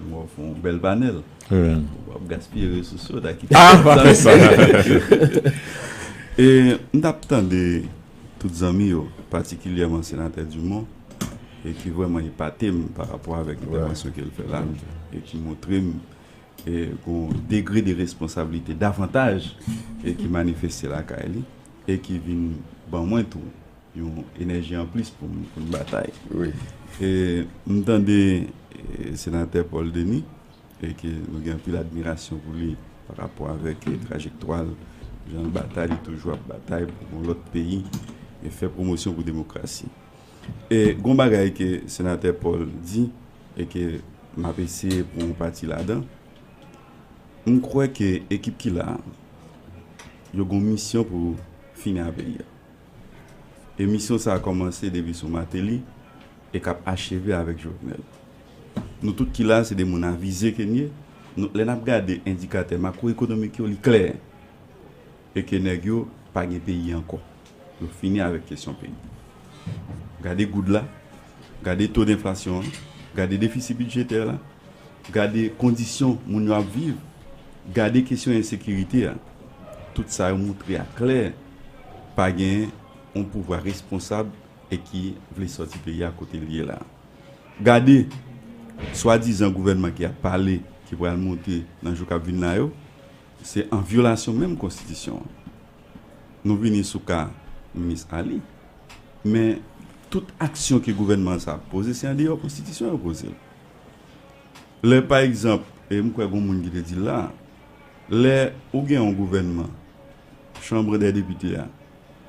m wè w fè yon bèl panèl. Wi. W ap gaspiye resous yo, ta kite Ah, pa fè sa. E m t ap tande tout zanmi yo, patikilyèman senatè Dumont, e ki vrèman epate m pa rapò avèk entèvansyon ke l fè la, e ki montre m e gon degre de responsablite davantaj e ki manifeste lakay li, e ki vin ban mwen tou yon enèji anplis pou m, pou m batay. Wi. E m tande e, senatè Paul Denis, e ke nou gen anpil admirasyon pou li pa rapò avèk e, trajektwa l, jan l batay, li toujou ap batay pou yon lòt peyi e fè pwomosyon pou demokrasi. E gon bagay ke senatè Paul di, e ke m ap eseye pran yon pati ladan, m kwè ke ekip ki la a, yo gon misyon pou fini a peyi a. E misyon sa a kòmanse depi sou Martelly e k ap acheve avèk Jovenel. Nou tout ki la, se de moun avize ke n ye. Nou, lè n ap gade endikatè makwoekonomik yo, li klè. E ke nèg yo pa gen peyi ankò. Yo fini avèk kesyon peyi. Gade goud la, gade to denflasyon an, gade defisi bidjetè la, gade kondisyon moun yo ap viv, gade kesyon ensekirite a. Tout sa yo moutre a klè pa gen yon pouvwa responsab e ki vle sòti peyi a kote l ye la. Gade swadizan gouvènman ki ap pale, ki pral monte nan jou k ap vin la yo, se an vyolasyon menm konstitisyon an. Nou vini sou ka minis Ali, men tout aksyon ke gouvènman sa ap poze, se andeyò konstitisyon yo poze l. Lè, pa egzanp, e m kwè gon moun ki te di l la, lè ou gen yon gouvènman, Chanbre dè Depite a,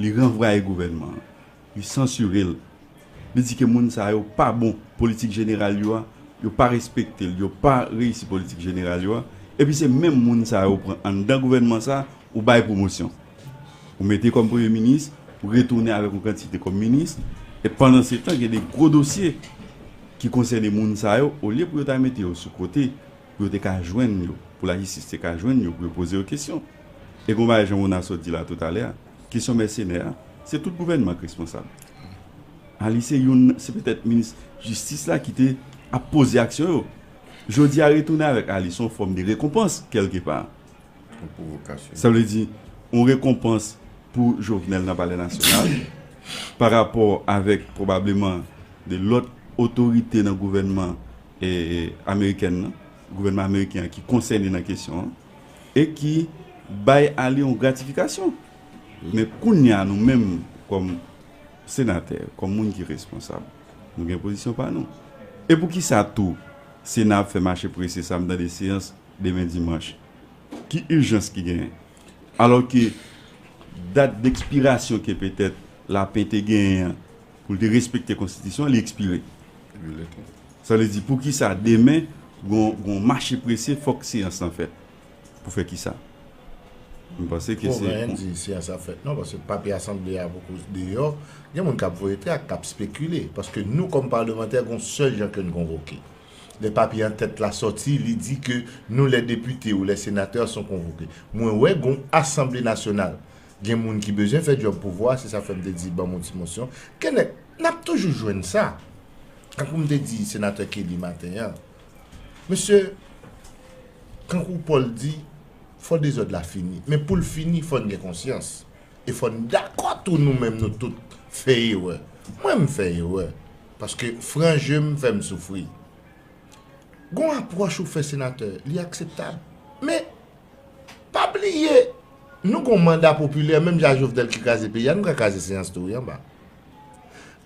li ranvwaye gouvènman an, li sansire l, li di ke moun sa yo pa bon, politik jeneral yo a, yo pa respekte l, yo pa reyisi politik jeneral yo a, epi se menm moun sa yo pran anndan gouvènman sa, ou bay pwomosyon. Ou mete kòm premye minis, ou retounen avèk yon kantite kòm minis, e pandan se tan, gen de gwo dosye ki konsène moun sa yo, olye pou yo ta mete yo sou kote, pou yo te ka jwenn yo, pou lajistis te ka jwenn yo, pou yo poze yo kesyon. E gon bagay Jean Mona sot di la toutalè a, kesyon mèsenè a, se tout gouvènman k responsab. Ali se youn, se petèt minis jistis la ki te ap poze aksyon yo. Jodi a retounen avèk Ali, se yon fòm de rekonpans, kèlkepa. Yon pwovokasyon. Sa vle di, yon rekonpans pou Jovenel nan Palè Nasyonal, pa rapò avèk pwobableman de lòt otorite nan gouvènman e, e, amerikèn nan, gouvènman ameriken an ki konsène nan kesyon an, e ki bay Ali yon gratifikasyon. Men kounye a, nou menm, kòm senatè, kòm moun ki responsab, nou gen pozisyon pa nou. E poukisa tou Sena ap fè mache prese sa, m tande seyans demen dimanch? Ki ijans ki genyen? Alò ke dat dekspirasyon ke petèt Lapen te genyen an pou l te respekte konstitisyon an, li ekspire. Sa vle di, poukisa demen gon, gon mache prese, fòk seyans lan fèt? Pou fè kisa? M panse ke Bon, se anyen di seyans ap fèt non, paske papye asanble a poko deyò. Gen moun k ap voye trak, k ap spekile. Paske nou, kòm palmantè, gon sèl jan ke n konvoke. Lè papye an tèt la sòti, li di ke nous les députés ou les sénateurs sont convoqués. Mwen wè gon asanble nasyonal. Gen moun ki bezwen fè djòb pouvwa, se sa fè m te di ban m yon ti mosyon. Kennèk, n ap toujou jwenn sa. Tankou m te di senatè Kelly maten an. Mesye, tankou Paul di, fò dezòd la fini. Men pou l fini, fò n gen konsyans. E fò n dakò tou nou menm nou tout fè erè. Mwen m fè erè. Paske fran je m fè m soufri. Gon apwòch ou fè senatè, li akseptab. Men, pa bliye, nou gon manda popilè, menm jan Jovenel ki kraze peyi a, nou ka kraze seyans tou wi anba.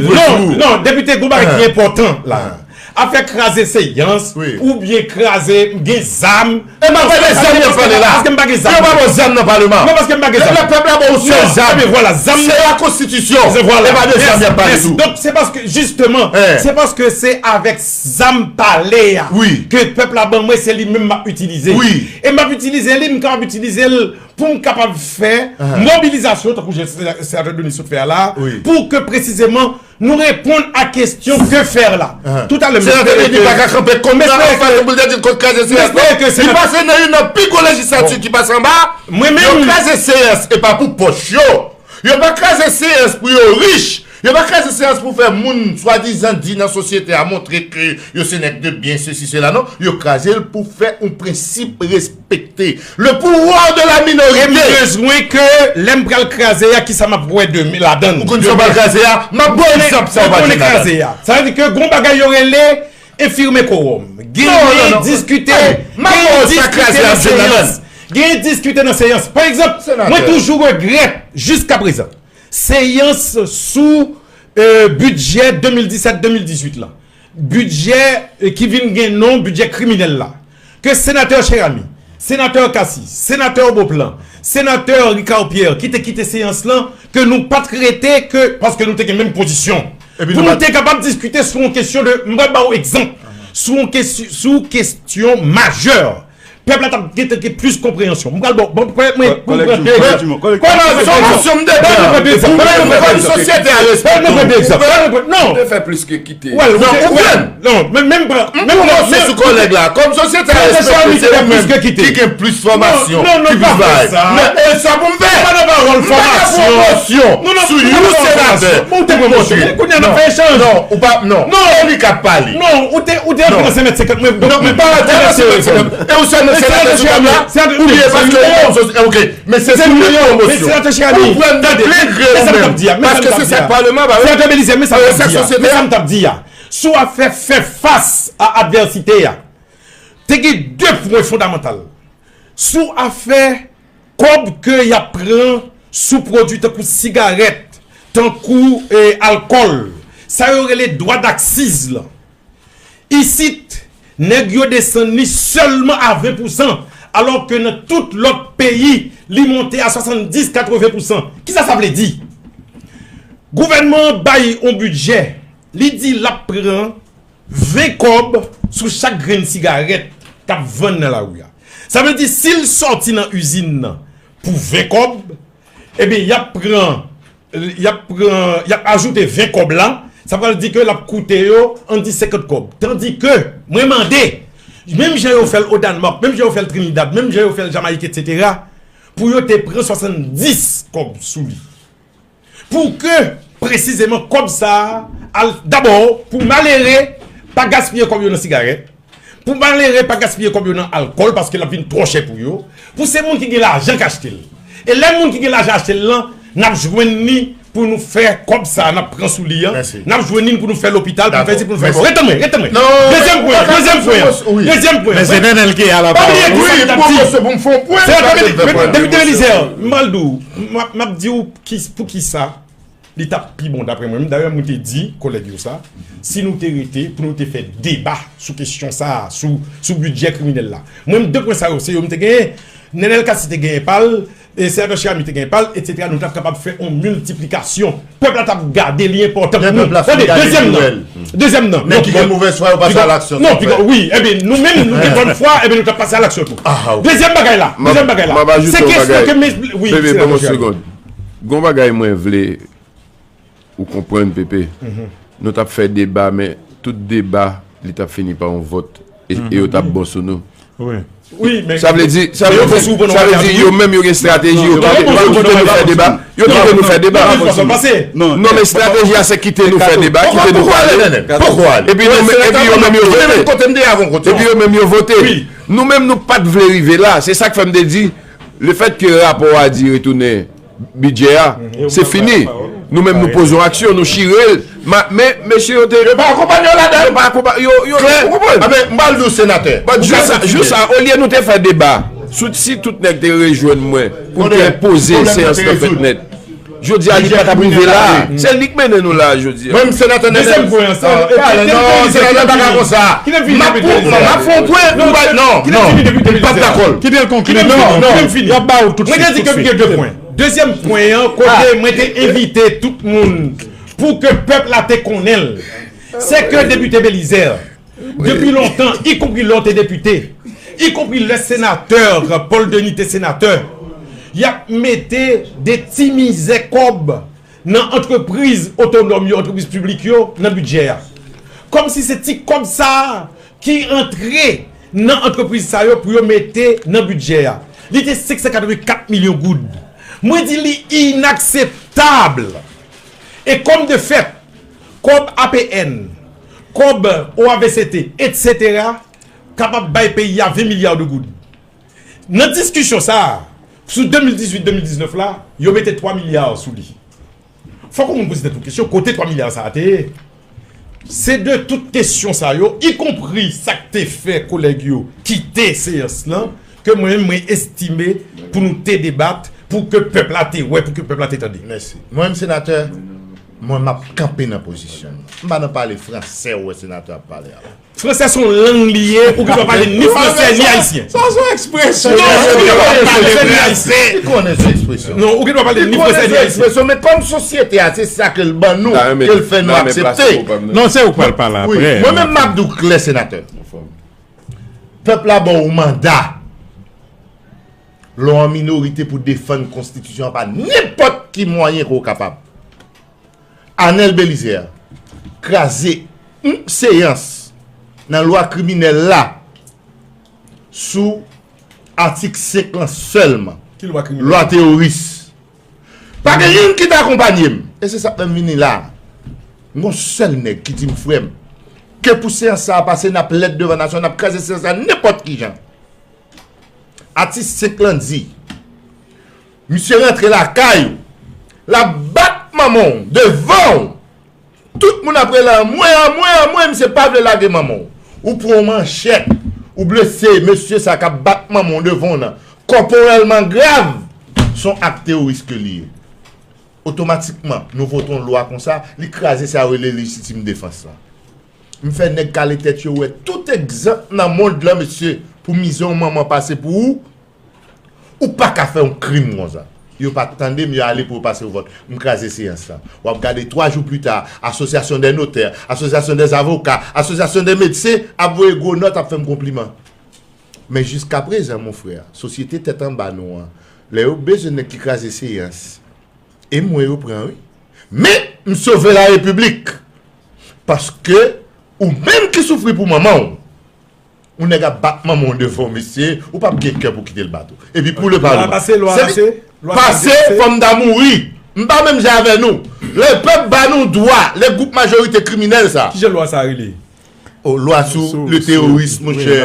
prensip. Non, non, depite, gon bagay ki enpòtan la. Afè kraze seyans, oubyen kraze, gen zam. E m pa pale zam nan pale la. Paske m pa gen zam. Yo pa bon zam nan paleman. Non, paske m pa gen zam. Lè pèp la ba w sèl zam. Ebyen vwala, zam nan. Se la konstitisyon. E pa de zam y ap pale tou. Donk, se paske, jisteman, se paske se avèk zam pale a ke pèp la ban mwen, se li menm m ap itilize. E m ap itilize li, m kapab itilize l pou m kapab fè mobilizasyon, tankou senatè Denis sot fè a la, pou ke presizeman nou reponn a kesyon ke fè la. Toutalè, m espere ke, m espere ke, m espere ke senatè, li pase nan youn nan pi gwo lejislatè ki pase anba, yo kraze seyans, e pa pou pòch yo. Yo pa kraze seyans pou yo rich. Yo pa kraze seyans pou fè moun swadizan di nan sosyete a montre ke yo se nèg de byen, sesi, sela. Non, yo kraze l pou fè yon prensip respekte. Le pouvoir de la minorité. E m bezwen ke lè m pral kraze a, kisa m ap wè de ladan l. Ou konn sa w pral kraze a? M ap ba w egzanp sa w pa jwenn ladan l. Sa vle di ke gon bagay yo rele enfime kowòm. Genyen diskite, genyen diskite nan seyans. Genyen diskite nan seyans. Pa egzanp, mwen toujou regrèt jiska prezan seyans sou, e, bidjè de mil disèt de mil dizuit lan. Bidjè, e, ki vin gen non bidjè kriminèl la. Ke senatè Cheramy, senatè Cassy, senatè Beauplan, senatè Ricard Pierre ki te kite seyans lan, ke nou pa t rete, ke, paske nou te gen menm pozisyon. Pou nou te kapab diskite sou yon kesyon de, m pral ba w egzanp, sou yon kesyon, sou kesyon majè. Pèp la t ap gentan gen plis konpreyansyon. M pral ba w, bon, mwen, mwen pran de egzanp. Kòman se yon mosyon m te pran? Pou mwen, pou sosyete a respekte w. Non. Ou te fè plis ke kite. Non, ou pran. Non, men, menm pran. M pran mosyon sou kòlèg la. Kòm sosyete a respekte, se ou menm ki gen plis fòmasyon, ki plis bagay. Men, e sa pou m fè. M pa nan pawòl fòmasyon. Sou yon senatè. Ou te pran mosyon. Kounye a n ap fè echanj. Non, ou pa, non. Non. E li k ap pale. Non, ou te, ou te antre nan senatè. Non, m pa antre nan senatè. E ou sèlman senatè sou kòb la? Ou bliye paske ou, ok. Men se sou li pran mosyon. Ou pran nan plen gre ou menm. Paske se sa k paleman, pa vre? Senatè Belizaire, men sa m t ap di a. Men sa m t ap di a. Sou afè fè fas a advèsite a, te gen de pwen fondamantal. Sou afè kòb ke y ap pran sou pwodui tankou sigarèt, tankou, e, alkòl, sa yo rele dwa daksiz lan. Isit, nèg yo desann li sèlman a ven pousan, alò ke nan tout lòt peyi, li monte a swasanndis, katreven pousan. Kisa sa vle di? Gouvènman an bay yon bidjè, li di l ap pran ven kòb sou chak grenn sigarèt k ap vann nan lari a. Sa vle di, si l sòti nan izin nan pou ven kòb, ebyen, y ap pran y ap pran, y ap ajoute ven kòb la, sa pral di ke l ap koute yo, ann di senkant kòb. Tandike, mwen mande, menm jan yo fè l o Dannmak, menm jan yo fè l Trinidad, menm jan yo fè l Jamayik, etsetera, pou yo te pran swasanndis kòb sou li. Pou ke, presizeman, kòb sa a al dabò pou malere pa gaspiye kòb yo nan sigarèt, pou malere pa gaspiye kòb yo nan alkòl, paske l ap vin twò chè pou yo, pou se moun ki gen lajan k achte l. E lè moun ki gen lajan achte l lan, n ap jwenn li pou nou fè kòb sa a n ap pran sou li an, n ap jwenn li pou nou fè lopital, pou nou fè si, pou nou fè sa. Ret tann mwen, ret tann mwen. Dezyèm pwen an, dezyèm pwen an. Dezyèm pwen an. Men se Nenel ki a la pawòl. Pa bliye ki sa m t ap di. Senatè Belizaire, m pral di w, m ap di w ki, pou ki sa li t ap pi bon, daprè mwen menm. Dayè, mwen te di kòlèg yo sa, si nou te rete, pou nou te fè deba sou kesyon sa a, sou, sou bidjè kriminèl la. Mwen menm, de pwen sa yo, se yo m te genyen, Nenel Cassy te genyen pa l, e Senatè Cheramy te genyen pa l, etsetera. Nou t ap kapab fè yon miltiplikasyon. Pèp la t ap gade li enpòtan pou nou. Tande, dezyèm nan. Dezyèm nan. Nèg ki gen movèz fwa yo pase a laksyon. Non, piga, wi, ebyen, nou menm, nou gen bòn fwa, ebyen, nou t ap pase a laksyon tou. Dezyèm bagay la, dezyèm bagay la. Se kesyon ke, wi, Senatè Cheramy. Gon bagay mwen vle ou konprann, Pepe. Nou t ap fè deba, men tout deba, li t ap fini pa yon vòt. E, e yo t ap bon sou nou. Wi, men sa vle di, sa vle di, sa vle di, yo menm yo gen estrateji, yo kite, yo kite nou fè deba. Yo kite nou fè deba. Non, men estrateji a se kite nou fè deba, kite nou pale. Epi nou, epi yo menm yo vote. Epi yo menm yo vote. Nou menm nou pa t vle rive la. Se sa k fè m te di, lefètke rapò a di retounen bidjè a, se fini. Nou menm nou poze yon aksyon, nou chire l. Men mesye yo te... Yo pa akonpanye w ladan. Yo pa akonpanye, yo, yo te... Ou konprann? Anben, m pral di w, senatè. Jis sa, jis sa, olye nou te fè deba, si tout nèg te rejwenn mwen pou n te poze seyans lan fèt nèt, jodi a li pa t ap rive la. Se li k mennen nou la jodi a. Mwen, m senatè Nenel. Dezyèm pwen an, senatè, non, senatè pa ka konsa. M ap fè yon pwen pou bay, non, non, m pa t dakò. Kite l konkli. Non, non, y ap ba ou tout swit. Mwen te di ke m gen de pwen. Dezyèm pwen an, kote mwen te envite tout moun pou ke pèp la te konnen l, se ke depite Belizaire, depi lontan, ikonpri lè w te depite, ikonpri lè senatè Paul Denis te senatè, y ap mete de ti mizè kòb nan antrepriz otonòm yo, antrepriz piblik yo, nan bidjè a. Kòmsi se ti kòb sa a ki antre nan antrepriz sa yo pou yo mete nan bidjè a. Li te senk san katrevenkat milyon goud. Mwen di li inakseptab. E kòm de fèt, kòb A P N, kòb O A V C T, etsetera, kapab bay peyi a ven milya de goud. Nan diskisyon sa a, sou de mil dizuit de mil diznèf la, yo mete twa milya sou li. Fòk yon moun poze tèt ou kesyon, kote twa milya sa a te ye? Se de tout kesyon sa yo, ikonpri sa k te fè kolèg yo kite seyans lan, ke mwen menm mwen estime pou nou te debat, pou ke pèp la te wè, pou ke pèp la te tande. Mèsi. Mwen menm senatè, mwen m ap kanpe nan pozisyon m. M pa nan pale fransè ou wè senatè ap pale a la. Fransè se yon lang li ye, ou gen dwa pale ni fransè ni ayisyen. Sa se yon ekspresyon. Non, ou gen dwa pale fransè ni ayisyen. Li konnen se ekspresyon. Non, ou gen dwa pale ni fransè ni ayisyen. Men kòm sosyete a, se sa ke l ban nou, ke l fè nou aksepte. Non, se ou k pral pale apre. Mwen menm, m ap di w klè, senatè. Pèp la ba w manda. Lè w an minorite pou defann konstitisyon an pa nenpòt ki mwayen ke w kapab. Anèl Belizaire kraze yon seyans nan lwa kriminèl la sou atik senk lan sèlman. Ki lwa kriminèl? Lwa teworis. Pa gen youn ki t akonpanye m. E se sa k fè m vini la. M gon sèl nèg ki di m, frè m, ke pou seyans sa a pase, n ap lèd devan nasyon, n ap kraze seyans sa a nenpòt ki jan. Atik senk lan di, misye rantre lakay ou, l ap bat manman w devan w. Tout moun ap rele anmwe, anmwe, anmwe, misye pa vle lage manman w. Ou pran yon manchèt, ou blese mesye sa k ap bat manman w devan w nan, kòporèlman grav, se yon ak teworis ke li ye. Otomatikman, nou vote yon lwa konsa, li kraze sa yo rele lejitim defans lan. M fè nèg kale tèt yo wè tout egzanp nan mond lan, mesye, pou mizè yon manman pase pou ou, ou pa ka fè yon krim konsa. Yo pa t tande m, yo ale pou yo pase yon vòt. M kraze seyans lan. W ap gade twa jou pita, asosyasyon dè notè, asosyasyon dè avoka, asosyasyon dè medsen ap voye gwo nòt, ap fè m konpliman. Men jiskaprezan, mon frè, sosyete tèt anba nou an, lè yo bezwen nèg ki kraze seyans, E m wè yo pran, wi. Men, m sove la repiblik. Paske, ou menm ki soufri pou manman w, yon nèg ap bat manman w devan w, mesye, ou p ap gen kè pou kite l bat ou. Epi pou le palman. Pase, lwa pase, lwa pase, fò m ta mouri. M pa menm jan avè nou. Lè pèp ba nou dwa, lè gwoup majorite kriminèl sa. Kijan lwa sa rele? O, lwa sou le teworis, monchè.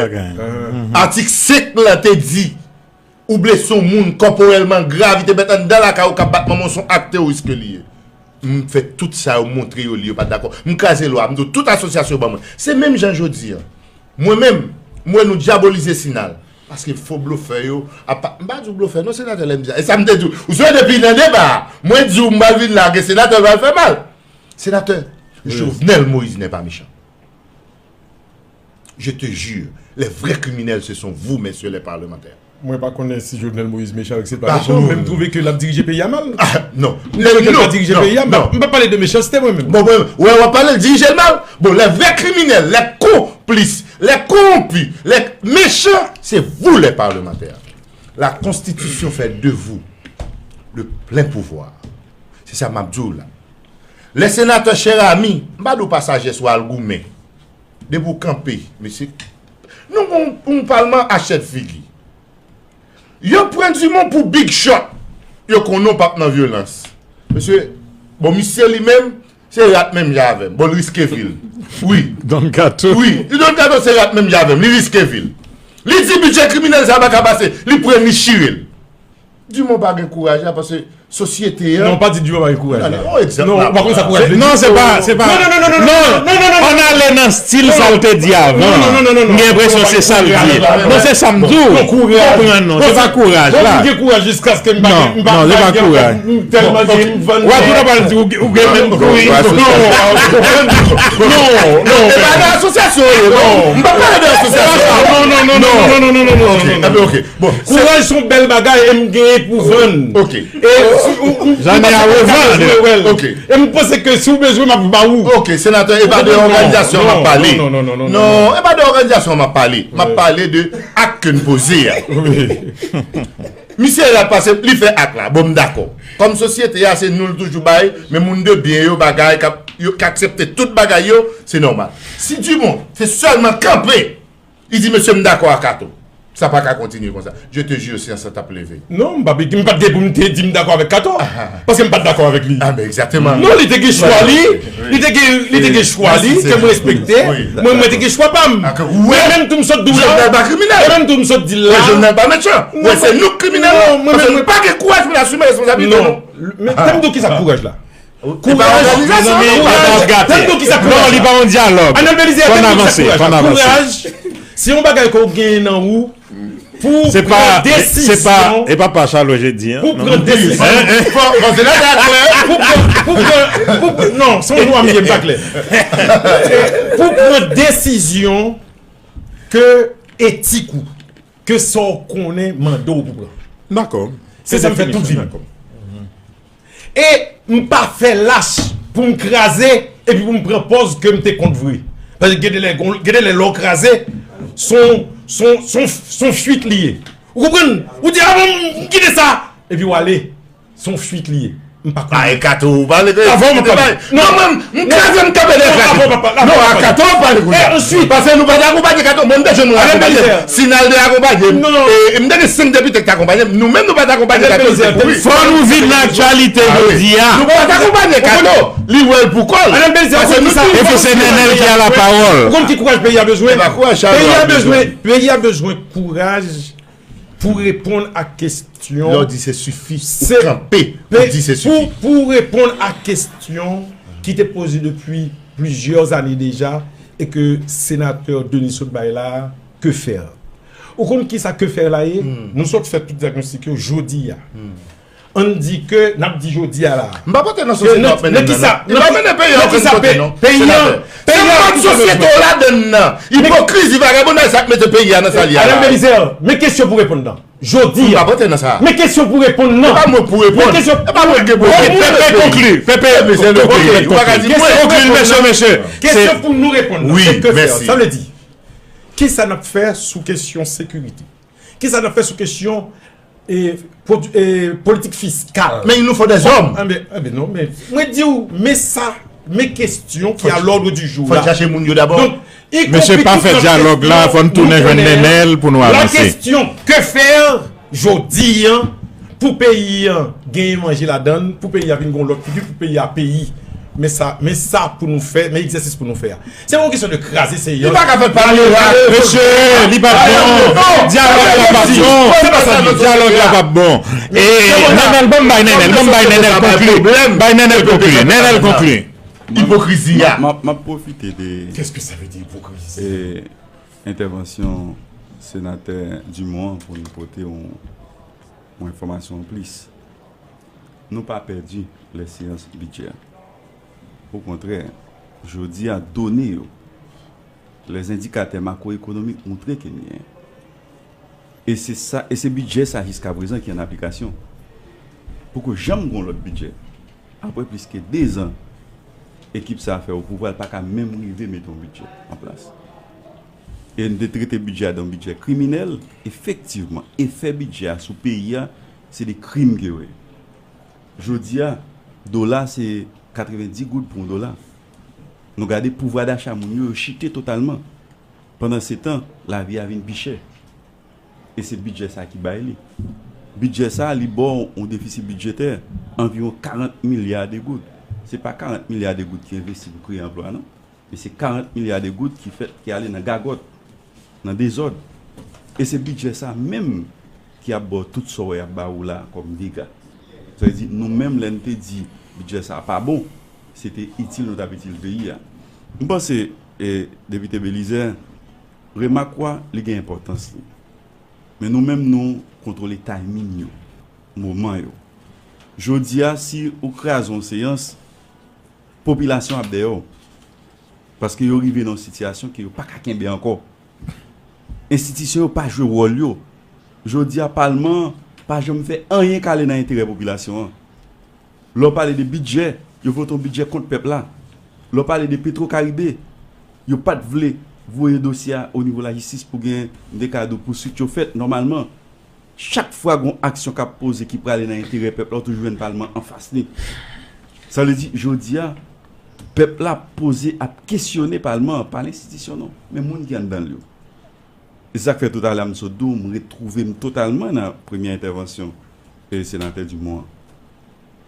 Atik senk la te di, ou blese yon moun kòporèlman grav, li te mèt anndan lakay ou k ap bat manman w, se yon ak teworis ke li ye. M fè tout sa yo montre yo li, yo pa t dakò. M kraze lwa, m di w tout asosyasyon ban mwen. Se menm jan jodi a. Mwen menm, m wè nou dyabolize Sinal. Paske fo blofè yo, apa, m pa di w blofè non, senatè, lè m di sa. E sa m te di w. Ou sonje depi nan deba a, mwen di w m pral vin la, ke senatè pral fè mal. Senatè, Jovenel Moïse n'est pas méchant. Je te jure, les vrais criminels, ce sont vous, messieurs les parlementaires. Mwen pa konnen si Jovenel Moïse mechan avèk se pa mechan, men m twouve ke l ap dirije peyi a mal. Non. M twouve ke l pa dirije peyi a mal. M pa pale de mechanste mwen menm. Bon, bon, wè, w ap pale l dirije l mal. Bon, les vrais criminels, les complices, les corrompus, les méchants, c'est vous les parlementaires. La constitution fait de vous le plein pouvoir. Se sa m ap di w la. Lè senatè Cheramy, m pa di w pa sajès ou al goumen. Depi w kanpe, mesye, nou gon yon palman a chèt figi. Yo pran Dumont pou big shot. Yo konnen w p ap nan vyolans. Mesye, bon, misye li menm, se rat menm jan avè m. Bon, l riske vi l. Wi. Don Kato. Wi, Don Kato se rat menm jan avè m. Li riske vi l. Li di bidjè kriminèl sa pa ka pase. Li pran l, li chire l. Dumont pa gen kouraj la, paske sosyete a. Non, pa di Dumont pa gen kouraj la. Non, ou pa konn sa kouraj vle di. Non, se pa, se pa. Non, non, non, non, non, non, non, non, non. Ann ale nan stil sa l te di avan. Non, non, non, non, non, non. M gen enpresyon se sa l di. Non, se sa m di w. Konprann non, se pa kouraj la. Bon, m gen kouraj jiskaske m pa gen, m pa gen, m tèlman gen, m vann. W ap vin ap al di ou gen menm kouraj. Non, non, non. E pa nan asosyasyon, non. M pa pale de asosyasyon. Non, non, non, non, non, non, non, non, non. Ok, ok. Bon, kouraj se yon bèl bagay e m genyen pou vann. Ok. E si ou, ou, Zanmi a revann. Ok. E m panse ke si w bezwen, m ap ba ou. Ok, senatè, e pa de òganizasyon m ap pale. Non, non, non, non, non, non. Non, e pa de òganizasyon m ap pale. M ap pale de ak ke n poze a. Wi. Misye la pase, li fè ak la. Bon, m dakò. Kòm sosyete a, se nou l toujou bay, men moun de byen yo, bagay, k ap, yo, k aksepte tout bagay yo, se nòmal. Si Dumont te sèlman kanpe, li di, mesye, m dakò ak Kato. Sa pa ka kontinye konsa. Je te jure, syans lan t ap leve. Non, m pa, m pa t gen pou m te di m dakò avèk Kato. Paske m pa t dakò avèk li. Ah, ben, egzakteman. Non, li te gen chwa li. Li te gen, li te gen chwa li, ke mwen respekte. Mwen, mwen te gen chwa pa m. Men menm tou m sot di w la. Jovenel pa kriminèl. Men menm tou m sot di l la. Jovenel pa mechan. Mwen, se nou k kriminèl. Paske nou pa gen kouraj pou n asime responsablite nou. Men, tande kisa kouraj la. Kouraj, mezanmi, kouraj. Tande kisa kouraj. Non, li pa yon dyalòg. Ann analize, tande kisa kouraj. Kouraj, se yon bagay ke w genyen nan ou pou pran desizyon. Se pa, se pa, e pa pa Charles Jedi, hein. Pou pran desizyon. Pou pran, pou pran, pou pran, non, se yon lwa m ye, m pa klè. Pou pran desizyon ke etik ou, ke sa w konnen mande w pou pran. Dakò. Se sa m fè tout vi m. E m pa fè lach pou m kraze epi pou m pran pòz ke m te kont vre. Paske gen de lè, gen de lè lè w kraze, se yon, se yon, se yon, se yon fuit li ye. Ou konprann? Ou di, "A bon, m kite sa." Epi w ale. Se yon fuit li ye. M pa konnen. A, e Kato ou pale de. Avan w m ap pale. Non, mwen, m kraze, m kanpe dèyè kraze. Non, a Kato w ap pale kounye a. Paske nou pa t akonpaye Kato. Mwen, m te jwenn moun akonpaye m. Sinal te akonpaye m. E m te gen senk depite ki t akonpaye m. Nou menm, nou pa t akonpaye Kato, nou te kouri. Fò nou vin nan aktyalite jodi a. Nou pa t akonpaye Kato. Li wè l pou kò l. Paske nou tou. Epi se Nenel ki a la pawòl. Ou konn ki kouraj peyi a bezwen? Peyi a bezwen, peyi a bezwen kouraj pou reponn a kesyon. Lè w di se sifi, ou kanpe pou di se sifi. Pou, pou reponn a kesyon ki te poze depi plizyè ane deja e ke senatè Denis sot bay la, que faire? Ou konn kisa que faire la ye? Nou sot fè tout dyagnostik yo jodi a. Ann di ke n ap di jodi a la. M pa panse nan sosyete w ap mennen m nan, non. Li pa mennen peyi a okenn kote, non. Peyi a, se mòd sosyete w ladann nan. Ipokrizi, vagabondaj, sa k mete peyi a nan sa l ye a la. Alain Belizaire, men kesyon pou reponn nan. Jodi a. M pa panse nan sa. Men kesyon pou reponn nan. E pa mwen pou reponn. E pa mwen ki gen pou reponn. Pepe, konkli. Pepe, konkli. Konkli, mesye, mesye. Kesyon pou nou reponn nan. Wi, mèsi. Sa vle di, kisa n ap fè sou kesyon sekirite? Kisa n ap fè sou kesyon e, pwodui- e, politik fiskal. Men il nous faut des hommes. Anben, anben non, men mwen di w, men sa, men kesyon ki à l'ordre du jour la. Fò chache moun yo dabò. Donk, mesye, pa fè dyalòg la, fò n tounen jwenn Nenel pou nou avanse. La question, que faire jodi an pou peyi an genyen manje ladan l, pou peyi a vin gon lòt figi, pou peyi a peyi. Men sa, men sa pou nou fè, men egzèsis pou nou fè a. Se yon kesyon de kraze seyans. Li pa ka fè pale la. Mesye, li pa bon. Dyalòg la pa bon. Dyalòg la pa bon. E Nenel, ban m bay Nenel, ban m bay Nenel konkli. Bay Nenel konkli. Nenel konkli. Ipokrizi a. M ap, m ap pwofite de Qu'est-ce que ça veut dire, hypocrisie? E, entèvansyon senatè Dumont an pou n pote yon, yon enfòmasyon anplis. Nou pa pèdi lè seyans bidjè. Okontrè, jodi a, done yo, lèzendikatè makwoekonomik montre ke n genyen. E se sa, e se bidjè sa jiskaprezan ki an aplikasyon. Poko janm gon lòt bidjè. Apre plis ke dezan ekip sa a fè o pouvwa, l pa ka menm rive mete yon bidjè an plas. E n te trete bidjè a de yon bidjè kriminèl. Efektivman, efè bidjè a sou peyi a, se de krim ke yo ye. Jodi a, dola se katrevenndis goud pou yon dola. Nou gade pouvwa dacha moun yo, yo chite totalman. Pandansetan, lavi a vin pi chè. E se bidjè sa ki bay li. Bidjè sa, li ba w yon defisi bidjetè anviwon karant milya de goud. Se pa karant milya de goud ki envesti pou kreye anplwa, non. Men se karant milya de goud ki fèt, ki ale nan gagòt, nan dezòd. E se bidjè sa menm ki ap ba w tout sa w wè y ap ba ou la kòm dega. Sa vle di, nou menm, lè n te di bidjè sa pa bon, se te itil nou t ap itil peyi a. M panse, e, Depite Belizaire, remak ou a, li gen enpòtans li. Men nou menm, nou kontwole timing yo, moman yo. Jodi a, si ou kraze yon seyans, popilasyon ap dèyè w. Paske yo rive nan yon sitiyasyon ke yo pa ka kenbe ankò. Enstitisyon yo pa jwe wòl yo. Jodi a, palman an pa janm fè anyen k ale nan enterè popilasyon an. Lè w pale de bidjè, yo vote yon bidjè kont pèp la. Lè w pale de Petro Caribe, yo pa t vle voye dosye a o nivo lajistis pou gen, m te ka di w, pouswit yo fèt nòmalman. Chak fwa gon aksyon k ap poze ki prale nan enterè pèp la, ou toujou jwenn palman an fas li. Sa vle di, jodi a, pèp la ap poze, ap kesyone palman an, pa lenstitisyon non, men moun ki anndan l yo. E sa k fè toutalè a m sot di w, m retwouve m totalman nan premye entèvansyon, e, senatè Dumont an.